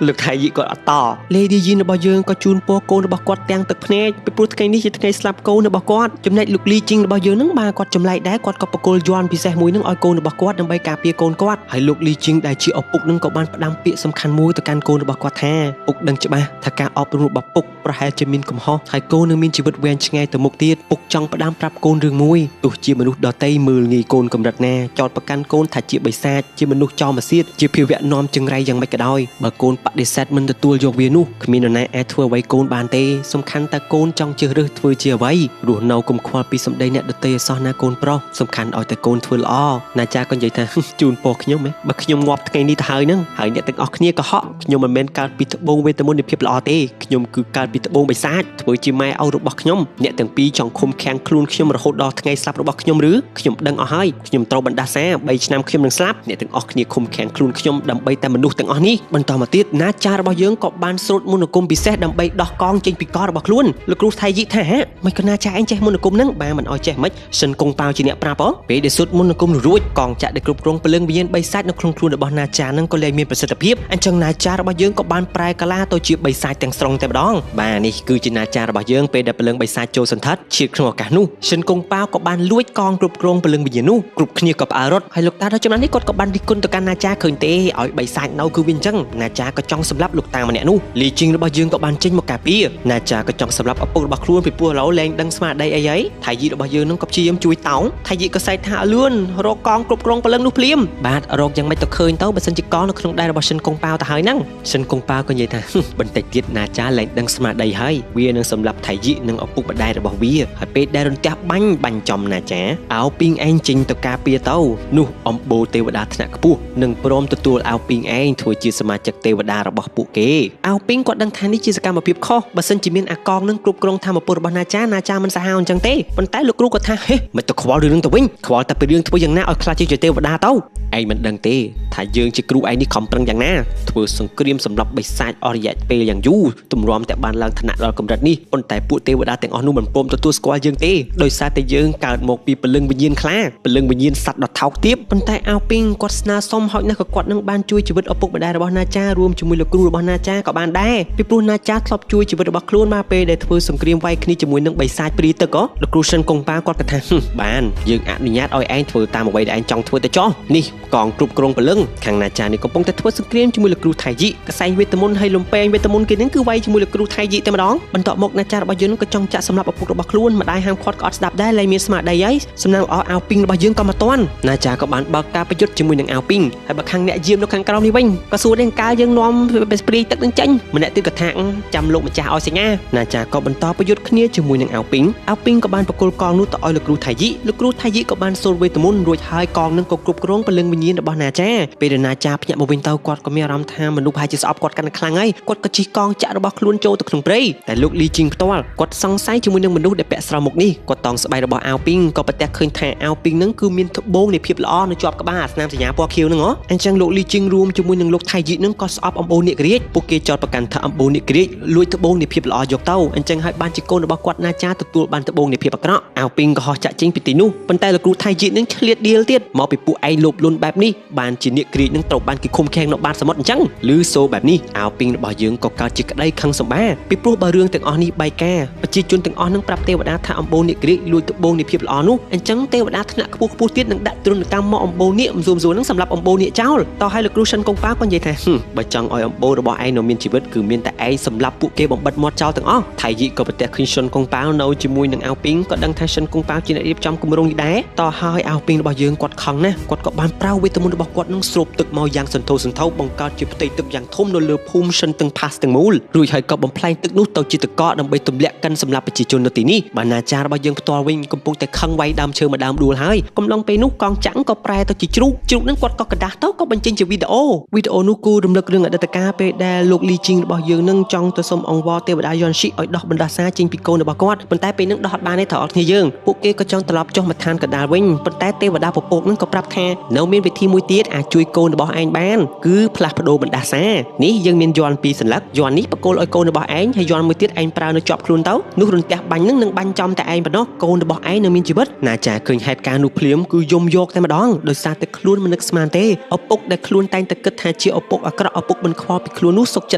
A: លោកថៃយីគាត់អត់ត Lady Yin របស់យើងក៏ជូនពរកូនរបស់គាត់ទាំងទឹកភ្នែកពីព្រោះថ្ងៃនេះជាថ្ងៃស្លាប់កូនរបស់គាត់ចំណែកលោកលីជីងរបស់យើងនឹងបាទគាត់ចម្លែកដែរគាត់ក៏បកគលយ័ន្តពិសេសមួយនឹងឲ្យកូនរបស់គាត់ដើម្បីការពារកូនគាត់ហើយលោកលីជីងដែលជាឪពុកនឹងក៏បានផ្ដាំពាក្យសំខាន់មួយទៅកាន់កូនរបស់គាត់ថាពុកដឹងច្បាស់ថាការអប់រំរបស់ពុកប្រហែលជាមានកំហុសហើយកូននឹងមានជីវិតវែងឆ្ងាយទៅមុខទៀតពុកចង់ផ្ដាំប្រាប់កូនរឿងមួយទោះជាមនុស្សដទៃមើលងាយកូនកម្រិតណាចោទប្រកាន់កូនថាជាបិសាចជាមនុស្សចោលមកសៀតជាភាវៈនាំចង្រៃយ៉ាងម៉េចក៏ដោយបើកូនបដិសេធមិនទទួលយកវានោះគ្មាននរណាអាចធ្វើអ្វីកូនបានទេសំខាន់តែកូនចង់ជ្រើសរើសធ្វើជាអ្វីរស់នៅកុំខ្វល់ពីសម្ដីអ្នកដទៃឲ្យសោះណាកូនប្រុសសំខាន់ឲ្យតែកូនធ្វើល្អណាចាក៏និយាយថាជូនពរខ្ញុំហ៎បើខ្ញុំងាប់ថ្ងៃនេះទៅហើយហ្នឹងហើយអ្នកទាំងអស់គ្នាក៏ហក់ខ្ញុំមិនមែនកើតពីត្បូងវេទមន្តនៃភាពល្អទេខ្ញុំគឺកើតពីត្បូងបិសាចធ្វើជាម៉ែឪរបស់ខ្ញុំអ្នកទាំងពីរចង់ឃុំឃាំងខ្លួនខ្ញុំរហូតដល់ថ្ងៃស្លាប់របស់ខ្ញុំឬខ្ញុំដឹងអស់ហើយខ្ញុំត្រូវបណ្ដាសា3ឆ្នាំខ្ញុំនឹងស្លាប់អ្នកទាំងអស់គ្នាឃុំឃាំងខ្លួនខ្ញុំដើម្បីតែមនុស្សទាំងអស់នេះបន្តមកទៀតណាចារបស់យើងក៏បានសូត្រមន្តអាគមពិសេសដើម្បីដោះកងចេញពីករបស់ខ្លួនលោកគ្រូថៃយីថាមិនកណាចាឯងចេះមន្តអាគមហ្នឹងបាទមិនឲ្យចេះមិនសិនកុងប៉ាវជាអ្នកប្រាប់ហ៎ពេលដែលសូត្រមន្តអាគមរួចកងចាក់ដែលគ្រប់គ្រងពលឹងវិញ្ញាណបិសាចនៅក្នុងខ្លួនរបស់ណាចាហ្នឹងក៏លែងមានប្រសិទ្ធភាពអញ្ចឹងណាចារបស់យើងក៏បានប្រែកាឡាទៅជាបិសាចទាំងស្រុងតែម្ដងបាទនេះគឺជាណាចារបស់យើងពេលដែលពលឹងបិសាចចូលសន្ធិដ្ឋឈៀតក្នុងឱកាសនោះសិនកុងប៉ាវក៏បានលួចកងគ្រប់គ្រងពលឹងវិញ្ញាណនោះគ្រប់គ្នាក៏ផ្អើលរត់ហើយលោកតាដល់ចំណុចនេះគាត់ក៏បានរិះគន់ទៅកាន់ណាចាឃើញទេឲ្យបិសាចនៅគឺវាអញ្ចឹងណាចាក៏ចង់សម្លាប់លោកតាម្នាក់នោះលីជីងរបស់យើងក៏បានចេញមកការពារណាចាក៏ចង់សម្លាប់ឪពុករបស់ខ្លួនពីព្រោះឥឡូវលែងដឹងស្មារតីអីហើយថៃយីរបស់យើងនឹងក៏ព្យាយាមជួយតោងថៃយីក៏ស្រែកថាលឿនរកកងគ្រប់គ្រងពលឹងនោះភ្លាមបាទរកយ៉ាងម៉េចទៅឃើញទៅបើសិនជាកងនៅក្នុងដៃរបស់សិនកុងប៉ាវទៅហើយហ្នឹងសិនកុងប៉ាវក៏និយាយថាបន្តិចទៀតណាចាលែងដឹងស្មារតីហើយវានឹងសម្លាប់ថៃយីនិងឪពុកម្ដាយរបស់វាហើយពេលដែលរន្ទះបាញ់បាញ់ចំណាចាអោពីងឯងចេញទៅការពារទៅនោះអំបូរទេវតាថ្នាក់ខ្ពស់នឹងព្រមទទួលអោពីងឯងធ្វើជាសមាជិកទេវតារបស់ពួកគេអោពីងគាត់ដឹងថានេះជាសកម្មភាពខុសបើសិនជាមានអាកងនឹងគ្រប់គ្រងធម្មពលរបស់ណាចាណាចាមិនសាហាវអញ្ចឹងទេប៉ុន្តែលោកគ្រូក៏ថាហេមិនទៅខ្វល់រឿងនឹងទៅវិញខ្វល់តែពីរឿងធ្វើយ៉ាងណាឲ្យខ្លាចជាទេវតាទៅឯងមិនដឹងទេថាយើងជាគ្រូឯងនេះខំប្រឹងយ៉ាងណាធ្វើសង្គ្រាមសម្រាប់បិសាចអស់រយៈពេលយ៉ាងយូរទម្រាំតែបានឡើងឋានៈដល់កម្រិតនេះប៉ុន្តែពួកទេវតាទាំងអស់នោះមិនព្រមទទួលស្គាល់យើងទេដោយសារតែយើងកើតមកពីពលឹងវិញ្ញាណខ្លាពលឹងវិញ្ញាណសត្វដ៏ថោកទាបប៉ុន្តែអោពីងគាត់ស្នើសុំហើយណាស់ក៏គាត់នឹងបានជួយជីវិតឪពុកម្ដាយរបស់ណាចារួមជាមួយលោកគ្រូរបស់ណាចាក៏បានដែរពីព្រោះណាចាធ្លាប់ជួយជីវិតរបស់ខ្លួនមកពេលដែលធ្វើសង្គ្រាមវាយគ្នាជាមួយនឹងបិសាចព្រាយទឹកលោកគ្រូសិនកុងប៉ាគាត់ក៏ថាបានយើងអនុញ្ញាតឲ្យឯងធ្វើតាមអ្វីដែលឯងចង់ធ្វើទៅចោះនេះកងគ្រប់គ្រងពលឹងខាងណាចានេះកំពុងតែធ្វើសង្គ្រាមជាមួយលោកគ្រូថៃយីកសែងវេទមន្តហើយលំពេងវេទមន្តគេនឹងគឺវាយជាមួយលោកគ្រូថៃយីតែម្ដងបន្ទាប់មកណាចារបស់យើងនឹងក៏ចង់ចាក់សម្លាប់ឪពុករបស់ខ្លួនម្ដាយហាមឃាត់ក៏អត់ស្ដាប់ដែរលែងមានស្មារតីហើយសំណាងល្អអាវពីងរបស់យើងក៏មកទាន់ណាចាក៏បានបើកការប្រយុទ្ធជាមួយនឹងអាវពីងហើយបើខាងអ្នកយាមនៅខាងក្រោមនេះវិញក៏សួរដែរកាលយើងនាំព្រាយទឹកនឹងចេញម្នាក់ទៀតក៏ថាចាំលោកម្ចាស់ឲ្យសញ្ញាណាចាក៏បន្តប្រយុទ្ធគ្នាជាមួយនឹងអាវពីងអាវពីងក៏បានប្រគល់កងនោះទៅឲ្យលោកគ្រូថៃយីលោកគ្រូថៃយីក៏បានសូត្រវេទមន្តរួចហើយកងនឹងក៏គ្រប់គ្រងពលឹងវិញ្ញាណរបស់ណាចា ពេលដែលណាចាភ្ញាក់មកវិញទៅគាត់ក៏មានអារម្មណ៍ថាមនុស្សប្រហែលជាស្អប់គាត់កាន់តែខ្លាំងហើយគាត់ក៏ជិះកង់ចាក់របស់ខ្លួនចូលទៅក្នុងព្រៃតែលោកលីជីងផ្ទាល់គាត់សង្ស័យជាមួយនឹងមនុស្សដែលពាក់ស្រោមមុខនេះគាត់តង់ស្បែករបស់អាវពីងក៏ប្រទះឃើញថាអាវពីងនឹងគឺមានត្បូងនៃភាពល្អនៅជាប់ក្បាលអាស្នាមសញ្ញាពណ៌ខៀវហ្នឹងហ៎អញ្ចឹងលោកលីជីងរួមជាមួយនឹងលោកថៃយីនឹងក៏ស្អប់អំបូរនាគរាជពួកគេចោទប្រកាន់ថាអំបូរនាគរាជលួចត្បូងនៃភាពល្អយកទៅអញ្ចឹងហើយបានជាកូនរបស់គាត់ណាចាទទួលបានត្បូងនៃភាពអាក្រក់អាវពីងក៏ហោះចាក់ចេញពីទីនោះប៉ុន្តែលោកគ្រូថៃយីនឹងឆ្លៀតដៀលទៀតមកពីពួកឯងលោភលន់បែបនេះបានជានាគរាជនឹងត្រូវបានគេឃុំឃាំងនៅបាតសមុទ្រអញ្ចឹងឮសូរបែបនេះអាវពីងរបស់យើងក៏កើតជាក្តីខឹងសម្បាពីព្រោះបើរឿងទាំងអស់នេះបែកការប្រជាជនទាំងអស់នឹងប្រាប់ទេវតាថាអំបូរនាគរាជលួចត្បូងនៃភាពល្អនោះអញ្ចឹងទេវតាថ្នាក់ខ្ពស់ខ្ពស់ទៀតនឹងដាក់ទ្រនកម្មមកអំបូរនាគមសួរនឹងសម្រាប់អំបូរនាគចោលតោះឲ្យលោកគ្រូសិនកុងប៉ាក៏និយាយថាបើចង់ឲ្យអំបូររបស់ឯងនៅមានជីវិតគឺមានតែឯងសម្រាប់ពួកគេបំបិតមាត់ចោលទាំងអស់ថៃយីក៏ប្រទះឃើញសិនកុងប៉ានៅជាមួយនឹងអាវពីងក៏ដឹងថាសិនកុងប៉ាជាអ្នករៀបចំគម្រោងនេះដែរតោះហើយអាវពីងរបស់យើងគាត់ខឹងណាស់គាត់ក៏បានប្រើវេទមន្តរបស់គាត់នឹងស្រូបទឹកមកយ៉ាងសន្ធោសន្ធៅបង្កើតជាផ្ទៃទឹកយ៉ាងធំនៅលើភូមិសិនទឹងផាសទាំងមូលរួចហើយក៏បំផ្លែងទឹកនោះទៅជាទឹកកកដើម្បីទម្លាក់កិនសម្រាប់ប្រជាជននៅទីនេះបានណាចារបស់យើងផ្ទាល់វិញកំពុងតែខឹងវាយដើមឈើមួយដើមដួលហើយកំឡុងពេលនោះកងចាំងក៏ប្រែទៅជាជ្រូកជ្រូកនឹងគាត់ក៏កដាស់ទៅក៏បញ្ចេញជាវីដេអូវីដេអូនោះគូរំលឹករឿងអតីតកាលពេលដែលលោកលីជីងរបស់យើងនឹងចង់ទៅសុំអង្វរទេវតាយន់ស៊ីឲ្យដោះបណ្ដាសាចេញពីកូនរបស់គាត់ប៉ុន្តែពេលនឹងដោះអត់បានទេត្រូវអត់គ្នាយើងពួកគេក៏ចង់ត្រឡប់ចុះមកឋានកណ្ដាលវិញប៉ុន្តែទេវតាពពកនឹងក៏ប្រាប់ថានៅមានវិធីមួយទៀតអាចជួយកូនរបស់ឯងបានគឺផ្លាស់ប្ដូរបណ្ដាសានេះយើងមានយ័ន្តពីរសន្លឹកយ័ន្តនេះបកគលឲ្យកូនរបស់ឯងហើយយ័ន្តមួយទៀតឯងប្រើនៅជាប់ខ្លួនទៅនោះរន្ទះបាញ់នឹងនឹងបាញ់ចំតែឯងប៉ុណ្ណោះកូនរបស់ឯងនៅមានជីវិតណាចាឃើញហេតុការណ៍នោះភ្លាមគឺយំយកតែម្ដងដោយសារតែខ្លួនមិននឹកស្មានទេឪពុកដែលខ្លួនតែងតែគិតថាជាឪពុកអាក្រក់ឪពុកមិនខ្វល់ពីខ្លួននោះសុខចិ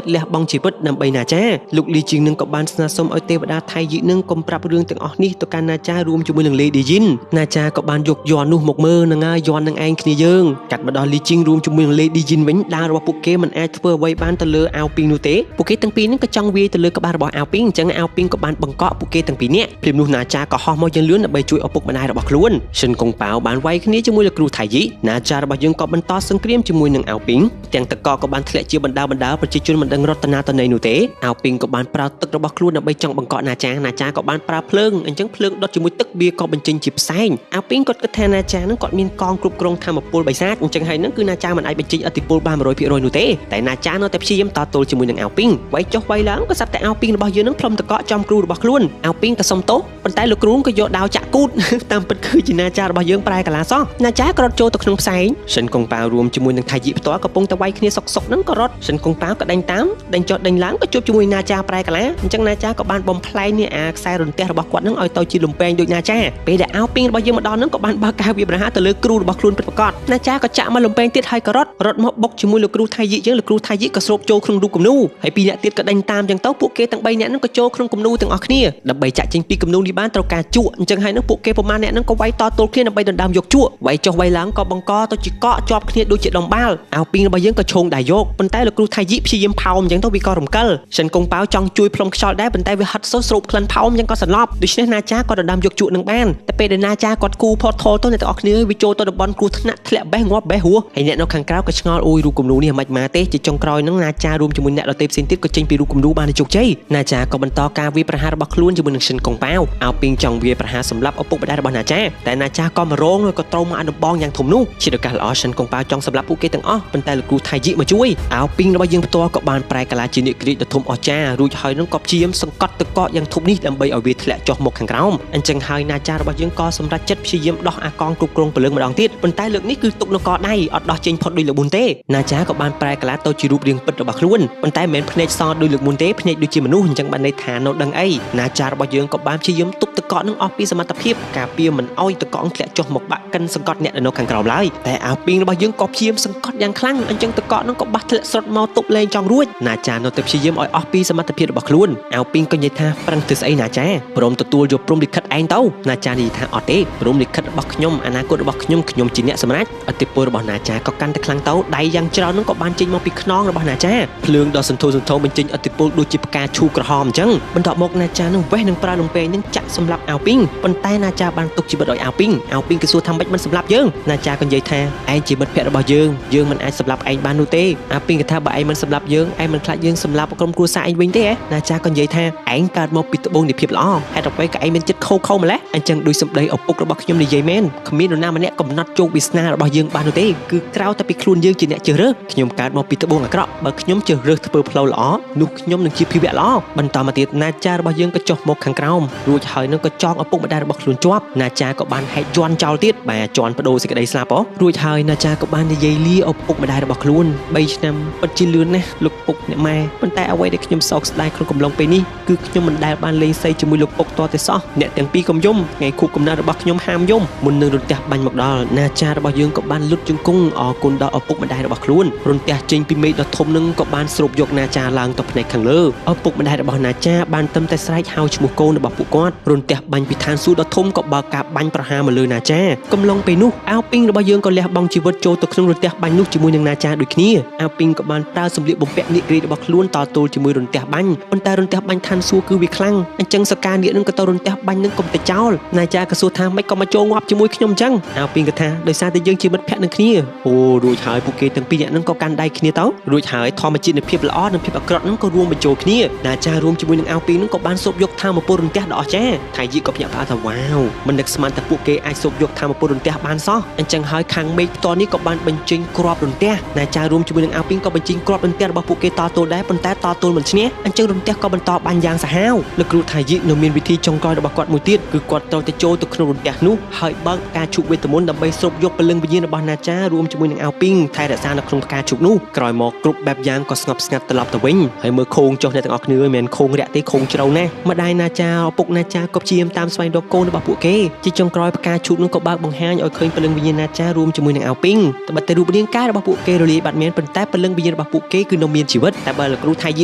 A: ត្តលះបង់ជីវិតដើម្បីណាចាលោកលីជីងនឹងក៏បានស្នើសុំឲ្យទេវតាថៃយីនឹងកុំប្រាប់រឿងទាំងអស់នេះទៅកាន់ណាចារួមជាមួយនឹងលេឌីយិនណាចាក៏បានយកយ័ន្តនោះមកមើលនឹងហើយយ័ន្តនឹងឯងគ្នាយើងកាត់មកដល់លីជីងរួមជាមួយនឹងលេឌីយិនវិញដាវរបស់ពួកគេមិនអាចធ្វើអ្វីបានទៅលើអាវពីងនោះទេពួកគេទាំងពីរនឹងក៏ចង់វាយទៅលើក្បាលរបស់អាវពីងអញ្ចឹងអាវពីងក៏បានបង្កក់ពួកគេទាំងពីរនាក់ភ្លាមនោះណាចាក៏ហោះមកយ៉ាងលឿនដើម្បីជួយឪពុកម្ដាយរបស់ខ្លួនសិនកុងប៉ាវបានវាយគ្នាជាមួយលោកគ្រូថៃយីណាចារបស់យើងក៏បន្តសង្គ្រាមជាមួយនឹងអាវពីងទាំងតកក៏បានធ្លាក់ជាបណ្ដាបណ្ដាប្រជាជនមិនដឹងរតនាតន័យនោះទេអាវពីងក៏បានប្រើទឹករបស់ខ្លួនដើម្បីចង់បង្កក់ណាចាណាចាក៏បានប្រើភ្លើងអញ្ចឹងភ្លើងដុតជាមួយទឹកវាក៏បញ្ចេញជាផ្សែងអាវពីងគាត់គិតថាណាចានឹងគាត់មានកងគ្រប់គ្រងធម្មពលបិសាចអញ្ចឹងហើយនឹងគឺណាចាមិនអាចបញ្ចេញឥទ្ធិពលបាន 100% នោះទេតែណាចានៅតែព្យាយាមតទល់ជាមួយនឹងអាវពីងវាយចុះវាយឡើងក៏ស្រាប់តែអាវពីងរបស់យើងនឹងផ្លុំតកចំគ្រូរបស់ខ្លួនអាវពីងក៏សុំទោសប៉ុន្តែលោកគ្រូក៏យកដាវចាក់គូតតាមពិតគឺជាណាចារបស់យើងប្រែកាឡាសោះណាចាក៏រត់ចូលទៅក្នុងផ្សែងសិនកុងប៉ាវរួមជាមួយនឹងថៃយីផ្ទាល់កំពុងតែវាយគ្នាសុកសុកហ្នឹងក៏រត់សិនកុងប៉ាវក៏ដេញតាមដេញចុះដេញឡើងក៏ជួបជាមួយណាចាប្រែកាឡាអញ្ចឹងណាចាក៏បានបំផ្លែងនេះអាខ្សែរន្ទះរបស់គាត់ហ្នឹងឲ្យទៅជាលំពែងដូចណាចាពេលដែលអាវពីងរបស់យើងមកដល់ហ្នឹងក៏បានបើកការវាយប្រហារទៅលើគ្រូរបស់ខ្លួនពិតប្រាកដណាចាក៏ចាក់មកលំពែងទៀតហើយក៏រត់រត់មកបុកជាមួយលោកគ្រូថៃយីយើងលោកគ្រូថៃយីក៏ស្រូបចូលក្នុងរូបគំនូហើយពីរអ្នកទៀតក៏ដេញតាមចឹងទៅពួកគេទាំង3អ្នកហ្នឹងក៏ចូលក្នុងគំនូទាំងអស់គ្នាដើម្បីចាក់ចេញពីគំនូនេះបានត្រូវការជក់អញ្ចឹងហើយហ្នឹងពួកគេប្រមាណអ្នកហ្នឹងក៏វាយតទល់គ្នាដើម្បីដណ្ដើមយកជក់វាយចុះវាយឡើងក៏បង្កទៅជាកកជាប់គ្នាដូចជាដុំបាល់អាវពីងរបស់យើងក៏ឈោងដៃយកប៉ុន្តែលោកគ្រូថៃយីព្យាយាមផោមអញ្ចឹងទៅវាក៏រំកិលសិនកុងប៉ាវចង់ជួយផ្លុំខ្យល់ដែរប៉ុន្តែវាហិតសូស្រូបក្លិនផោមអញ្ចឹងក៏សន្លប់ដូច្នេះណាចាក៏ដណ្ដើមយកជក់នឹងបានតែពេលដែលណាចាគាត់គូផតថលទៅអ្នកទាំងអស់គ្នាវាចូលទៅតំបន់គ្រោះថ្នាក់ធ្លាក់បេះងាប់បេះហួហើយអ្នកនៅខាងក្រៅក៏ឆ្ងល់អូយរូបគំនូនេះមិនមកទេជាចុងក្រោយហ្នឹងណាចារួមជាមួយអ្នកដទៃផ្សេងទៀតក៏ចេញពីរូបគំនូបានជោគជ័យណាចាក៏បន្តការវាយប្រហាររបស់ខ្លួនជាមួយនឹងសិនកុងប៉ាវអាវពីងចង់វាយប្រហារសម្រាប់ឪពុកម្ដាយរបស់ណាចាតែណាចាក៏មករងហើយក៏ត្រូវមកអនុបងយ៉ាងធំនោះជាឱកាសល្អសិនកុងប៉ាវចង់សម្រាប់ពួកគេទាំងអស់ប៉ុន្តែលោកគ្រូថៃយីមកជួយអាវពីងរបស់យើងផ្ទាល់ក៏បានប្រែកាឡាជានាគរាជដ៏ធំអស្ចារ្យរួចហើយនឹងក៏ព្យាយាមសង្កត់ទឹកកកយ៉ាងធំនេះដើម្បីឲ្យវាធ្លាក់ចុះមកខាងក្រោមអញ្ចឹងហើយណាចារបស់យើងក៏សម្រេចចិត្តព្យាយាមដោះអាកងគ្រប់គ្រងព្រលឹងម្ដងទៀតប៉ុន្តែលើកនេះគឺទុកនៅកដៃអត់ដោះចេញផុតដូចលើកមុនទេណាចាក៏បានប្រែកាឡាទៅជារូបរាងពិតរបស់ខ្លួនប៉ុន្តែមិនមែនភ្នែកសដូចលើកមុនទេភ្នែកដូចជាមនុស្សអញ្ចឹងបានន័យថានៅដឹងអីណាចារបស់យើងក៏បានព្យាយាមទប់ទឹកកកនឹងអស់ពីសមត្ថភាពការពារមិនឲ្យទឹកកកធ្លាក់ចុះមកបាក់កិនសង្កត់អ្នកនៅខាងក្រោមឡើយតែអាវពីងរបស់យើងក៏ព្យាយាមសង្កត់យ៉ាងខ្លាំងអញ្ចឹងទឹកកកនឹងក៏បាសធ្លាក់ស្រុតមកទប់លែងចង់រួចណាចានៅតែព្យាយាមឲ្យអស់ពីសមត្ថភាពរបស់ខ្លួនអាវពីងក៏និយាយថាប្រឹងធ្វើស្អីណាចាព្រមទទួលយកព្រមលិខិតឯងទៅណាចានិយាយថាអត់ទេព្រមលិខិតរបស់ខ្ញុំអនាគតរបស់ខ្ញុំខ្ញុំជាអ្នកសម្រេចឥទ្ធិពលរបស់ណាចាក៏កាន់តែខ្លាំងទៅដៃយ៉ាងច្រើននឹងក៏បានចេញមកពីខ្នងរបស់ណាចាភ្លើងដ៏សន្ធោសន្ធរបញ្ចេញឥទ្ធិពលដូចជាផ្កាឈូកក្រហមអញ្ចឹងបន្ទាប់មកណាចានឹងវេះនឹងប្រើលំពែងនឹងចាក់ សម្លាប់អាវពីងប៉ុន្តែណាចាបានទុកជីវិតឲ្យអាវពីងអាវពីងក៏សួរថាម៉េចមិនសម្លាប់យើងណាចាក៏និយាយថាឯងជាមិត្តភក្តិរបស់យើងយើងមិនអាចសម្លាប់ឯងបាននោះទេអាពីងក៏ថាបើឯងមិនសម្លាប់យើងឯងមិនខ្លាចយើងសម្លាប់ក្រុមគ្រួសារឯងវិញទេណាចាក៏និយាយថាឯងកើតមកពីត្បូងនៃភាពល្អហេតុអ្វីក៏ឯងមានចិត្តខូខើម្ល៉េះអញ្ចឹងដោយសម្ដីឪពុករបស់ខ្ញុំនិយាយមែនគ្មាននរណាម្នាក់កំណត់ជោគវាសនារបស់យើងបាននោះទេគឺក្រៅតែពីខ្លួនយើងជាអ្នកជ្រើសរើសខ្ញុំកើតមកពីត្បូងអាក្រក់បើខ្ញុំជ្រើសរើសធ្វើផ្លូវល្អនោះខ្ញុំនឹងជាភាវៈល្អបន្តមកទៀតណាចារបស់យើងក៏ចុះមកខាងក្រោមរួចហើយនឹងក៏ចងឪពុកម្ដាយរបស់ខ្លួនជាប់ណាចាក៏បានហែកជន់ចោលទៀតបាទជន់បដូរសេចក្តីស្លាប់ហ៎រួចហើយណាចាក៏បាននិយាយលាឪពុកម្ដាយរបស់ខ្លួន3ឆ្នាំពិតជាលឿនណាស់លោកពុកអ្នកម៉ែប៉ុន្តែអ្វីដែលខ្ញុំសោកស្ដាយក្នុងកំឡុងពេលនេះគឺខ្ញុំមិនដែលបានលេងសីជាមួយលោកពុកតតែសោះអ្នកទាំងពីរកុំយំថ្ងៃខួបកំណើតរបស់ខ្ញុំហាមយំមុននឹងរន្ទះបាញ់មកដល់ណាចារបស់យើងក៏បានលុតជង្គង់អរគុណដល់ឪពុកម្ដាយរបស់ខ្លួនរន្ទះចេញពីមេឃដ៏ធំនឹងក៏បានស្រូបយកណាចាឡើងទៅផ្នែកខាងលើឪពុកម្ដាយរបស់ណាចាបានត្រឹមតែស្រែកហៅឈ្មោះកូនរបស់ពួកគាត់រន្ទះបាញ់ពីឋានសួគ៌ដ៏ធំក៏បើកការបាញ់ប្រហារមកលើណាចាកំឡុងពេលនោះអាវពីងរបស់យើងក៏លះបង់ជីវិតចូលទៅក្នុងរន្ទះបាញ់នោះជាមួយនឹងណាចាដូចគ្នាអាវពីងក៏បានប្រើសម្លៀកបំពាក់នាគរាជរបស់ខ្លួនតទល់ជាមួយរន្ទះបាញ់ប៉ុន្តែរន្ទះបាញ់ឋានសួគ៌គឺវាខ្លាំងអញ្ចឹងសកានាគនឹងក៏ទៅរន្ទះបាញ់នឹងកុំទៅចោលណាចាក៏សួរថាម៉េចក៏មកចូលងាប់ជាមួយខ្ញុំអញ្ចឹងអាវពីងក៏ថាដោយសារតែយើងជាមិត្តភក្តិនឹងគ្នាអូរួចហើយពួកគេទាំងពីរអ្នកនឹងក៏កាន់ដៃគ្នាទៅរួចហើយធម្មជាតិនៃភាពល្អនិងភាពអាក្រក់នឹងក៏រួមបញ្ចូលគ្នាណាចារួមជាមួយនឹងអាវពីងនឹងក៏បានសូបយកធម៌ពលរន្ទះដ៏អស្ចារ្យថៃយីក៏ភ្ញាក់ផ្អើលថាវ៉ាវមិននឹកស្មានថាពួកគេអាចសូបយកធម៌ពលរន្ទះបានសោះអញ្ចឹងហើយខាងមេឃផ្ទាល់នេះក៏បានបញ្ចេញគ្រាប់រន្ទះណាចារួមជាមួយនឹងអាវពីងក៏បញ្ចេញគ្រាប់រន្ទះរបស់ពួកគេតទល់ដែរប៉ុន្តែតទល់មិនឈ្នះអញ្ចឹងរន្ទះក៏បន្តបាញ់យ៉ាងសាហាវលោកគ្រូថៃយីនៅមានវិធីចុងក្រោយរបស់គាត់មួយទៀតគឺគាត់ត្រូវទៅចូលទៅក្នុងរន្ទះនោះហើយបើកការឈូកវេទមន្តដើម្បីស្រូបយកពលឹងវិញ្ញាណរបស់ណាចារួមជាមួយនឹងអាវពីងថែរក្សានៅក្នុងផ្កាឈូកនោះក្រោយមកគ្រប់បែបយ៉ាងក៏ស្ងប់ស្ងាត់ត្រឡប់ទៅវិញហើយមើលខោងចុះអ្នកទាំងអស់គ្នាមិនមែនខោងរាក់ទេខោងជ្រៅណាស់ម្ដាយណាចាឪពុកណាចាក៏ព្យាយាមតាមស្វែងរកកូនរបស់ពួកគេជាចុងក្រោយផ្កាឈូកនោះក៏បើកបង្ហាញឲ្យឃើញពលឹងវិញ្ញាណណាចារួមជាមួយនឹងអាវពីងត្បិតតែរូបរាងកាយរបស់ពួកគេរលាយបាត់មានប៉ុន្តែពលឹងវិញ្ញាណរបស់ពួកគេគឺនៅមានជីវិតតែបើលោកគ្រូថៃយី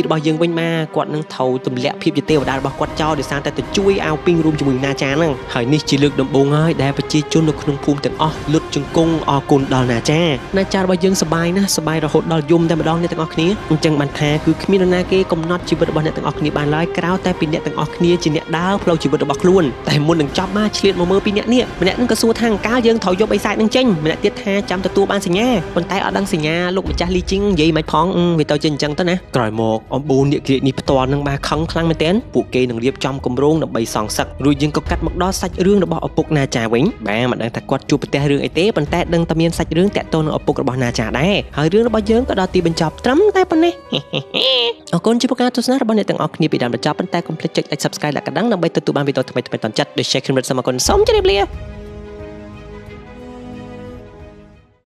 A: របស់យើងវិញមកគាត់នឹងត្រូវទម្លាក់ភាពជាទេវតារបស់គាត់ចោលដោយសារតែទៅជួយអាវពីងរួមជាមួយណាចាហ្នឹងហើយនេះជាលើកដំបូងហើយដែលប្រជាជននៅក្នុងភូមិទាំងអស់លុតជង្គង់អរគុណដល់ណាចាណាចារបស់យើងសប្បាយណាស់សប្បាយរហូតដល់យំតែម្ដងអ្នកទាំងអស់គ្នាអញ្ចឹងបានថាគឺគ្មាននរណាគេកំណត់ជីវិតរបស់អ្នកទាំងអស់គ្នាបានឡើយក្រៅតែពីអ្នកទាំងអស់គ្នាជាអ្នកដើរផ្លូវជីវិតរបស់ខ្លួនតែមុននឹងចប់មកឆ្លៀតមកមើលពីអ្នកនេះម្នាក់នឹងក៏សួរថាកាលយើងត្រូវយកបិសាចនឹងចេញម្នាក់ទៀតថាចាំទទួលបានសញ្ញាប៉ុន្តែអត់ដឹងសញ្ញាលោកម្ចាស់លីជីងនិយាយមិនផងវាទៅជាអញ្ចឹងទៅណាក្រោយមកអំបូរនាគរាជនេះផ្ទាល់នឹងបានខឹងខ្លាំងមែនទែនពួកគេនឹងរៀបចំគម្រោងដើម្បីសងសឹករួចយើងក៏កាត់មកដល់សាច់រឿងរបស់ឪពុកណាចាវិញបាទមិនដឹងថាគាត់ជួបប្រទះរឿងអីទេប៉ុន្តែដឹងតែមានសាច់រឿងតាក់ទងនឹងឪពុករបស់ណាចាដែរហើយរឿងរបស់យើងក៏ដល់ទីបញ្ចប់ត្រឹមតែប៉ុណ្ណេះអរគុណចំពោះការទស្សនារបស់អ្នកទាំងអស់គ្នាពីដើមដល់ចប់ប៉ុន្តែកុំភ្លេចចុច like Subscribe และកណ្ដឹងដើម្បីទទួលបានវីដេអូថ្មីៗតន់ចិត្តដោយ share ខ្ញុំរិទ្ធសូមអរគុណសូមជម្រាបលា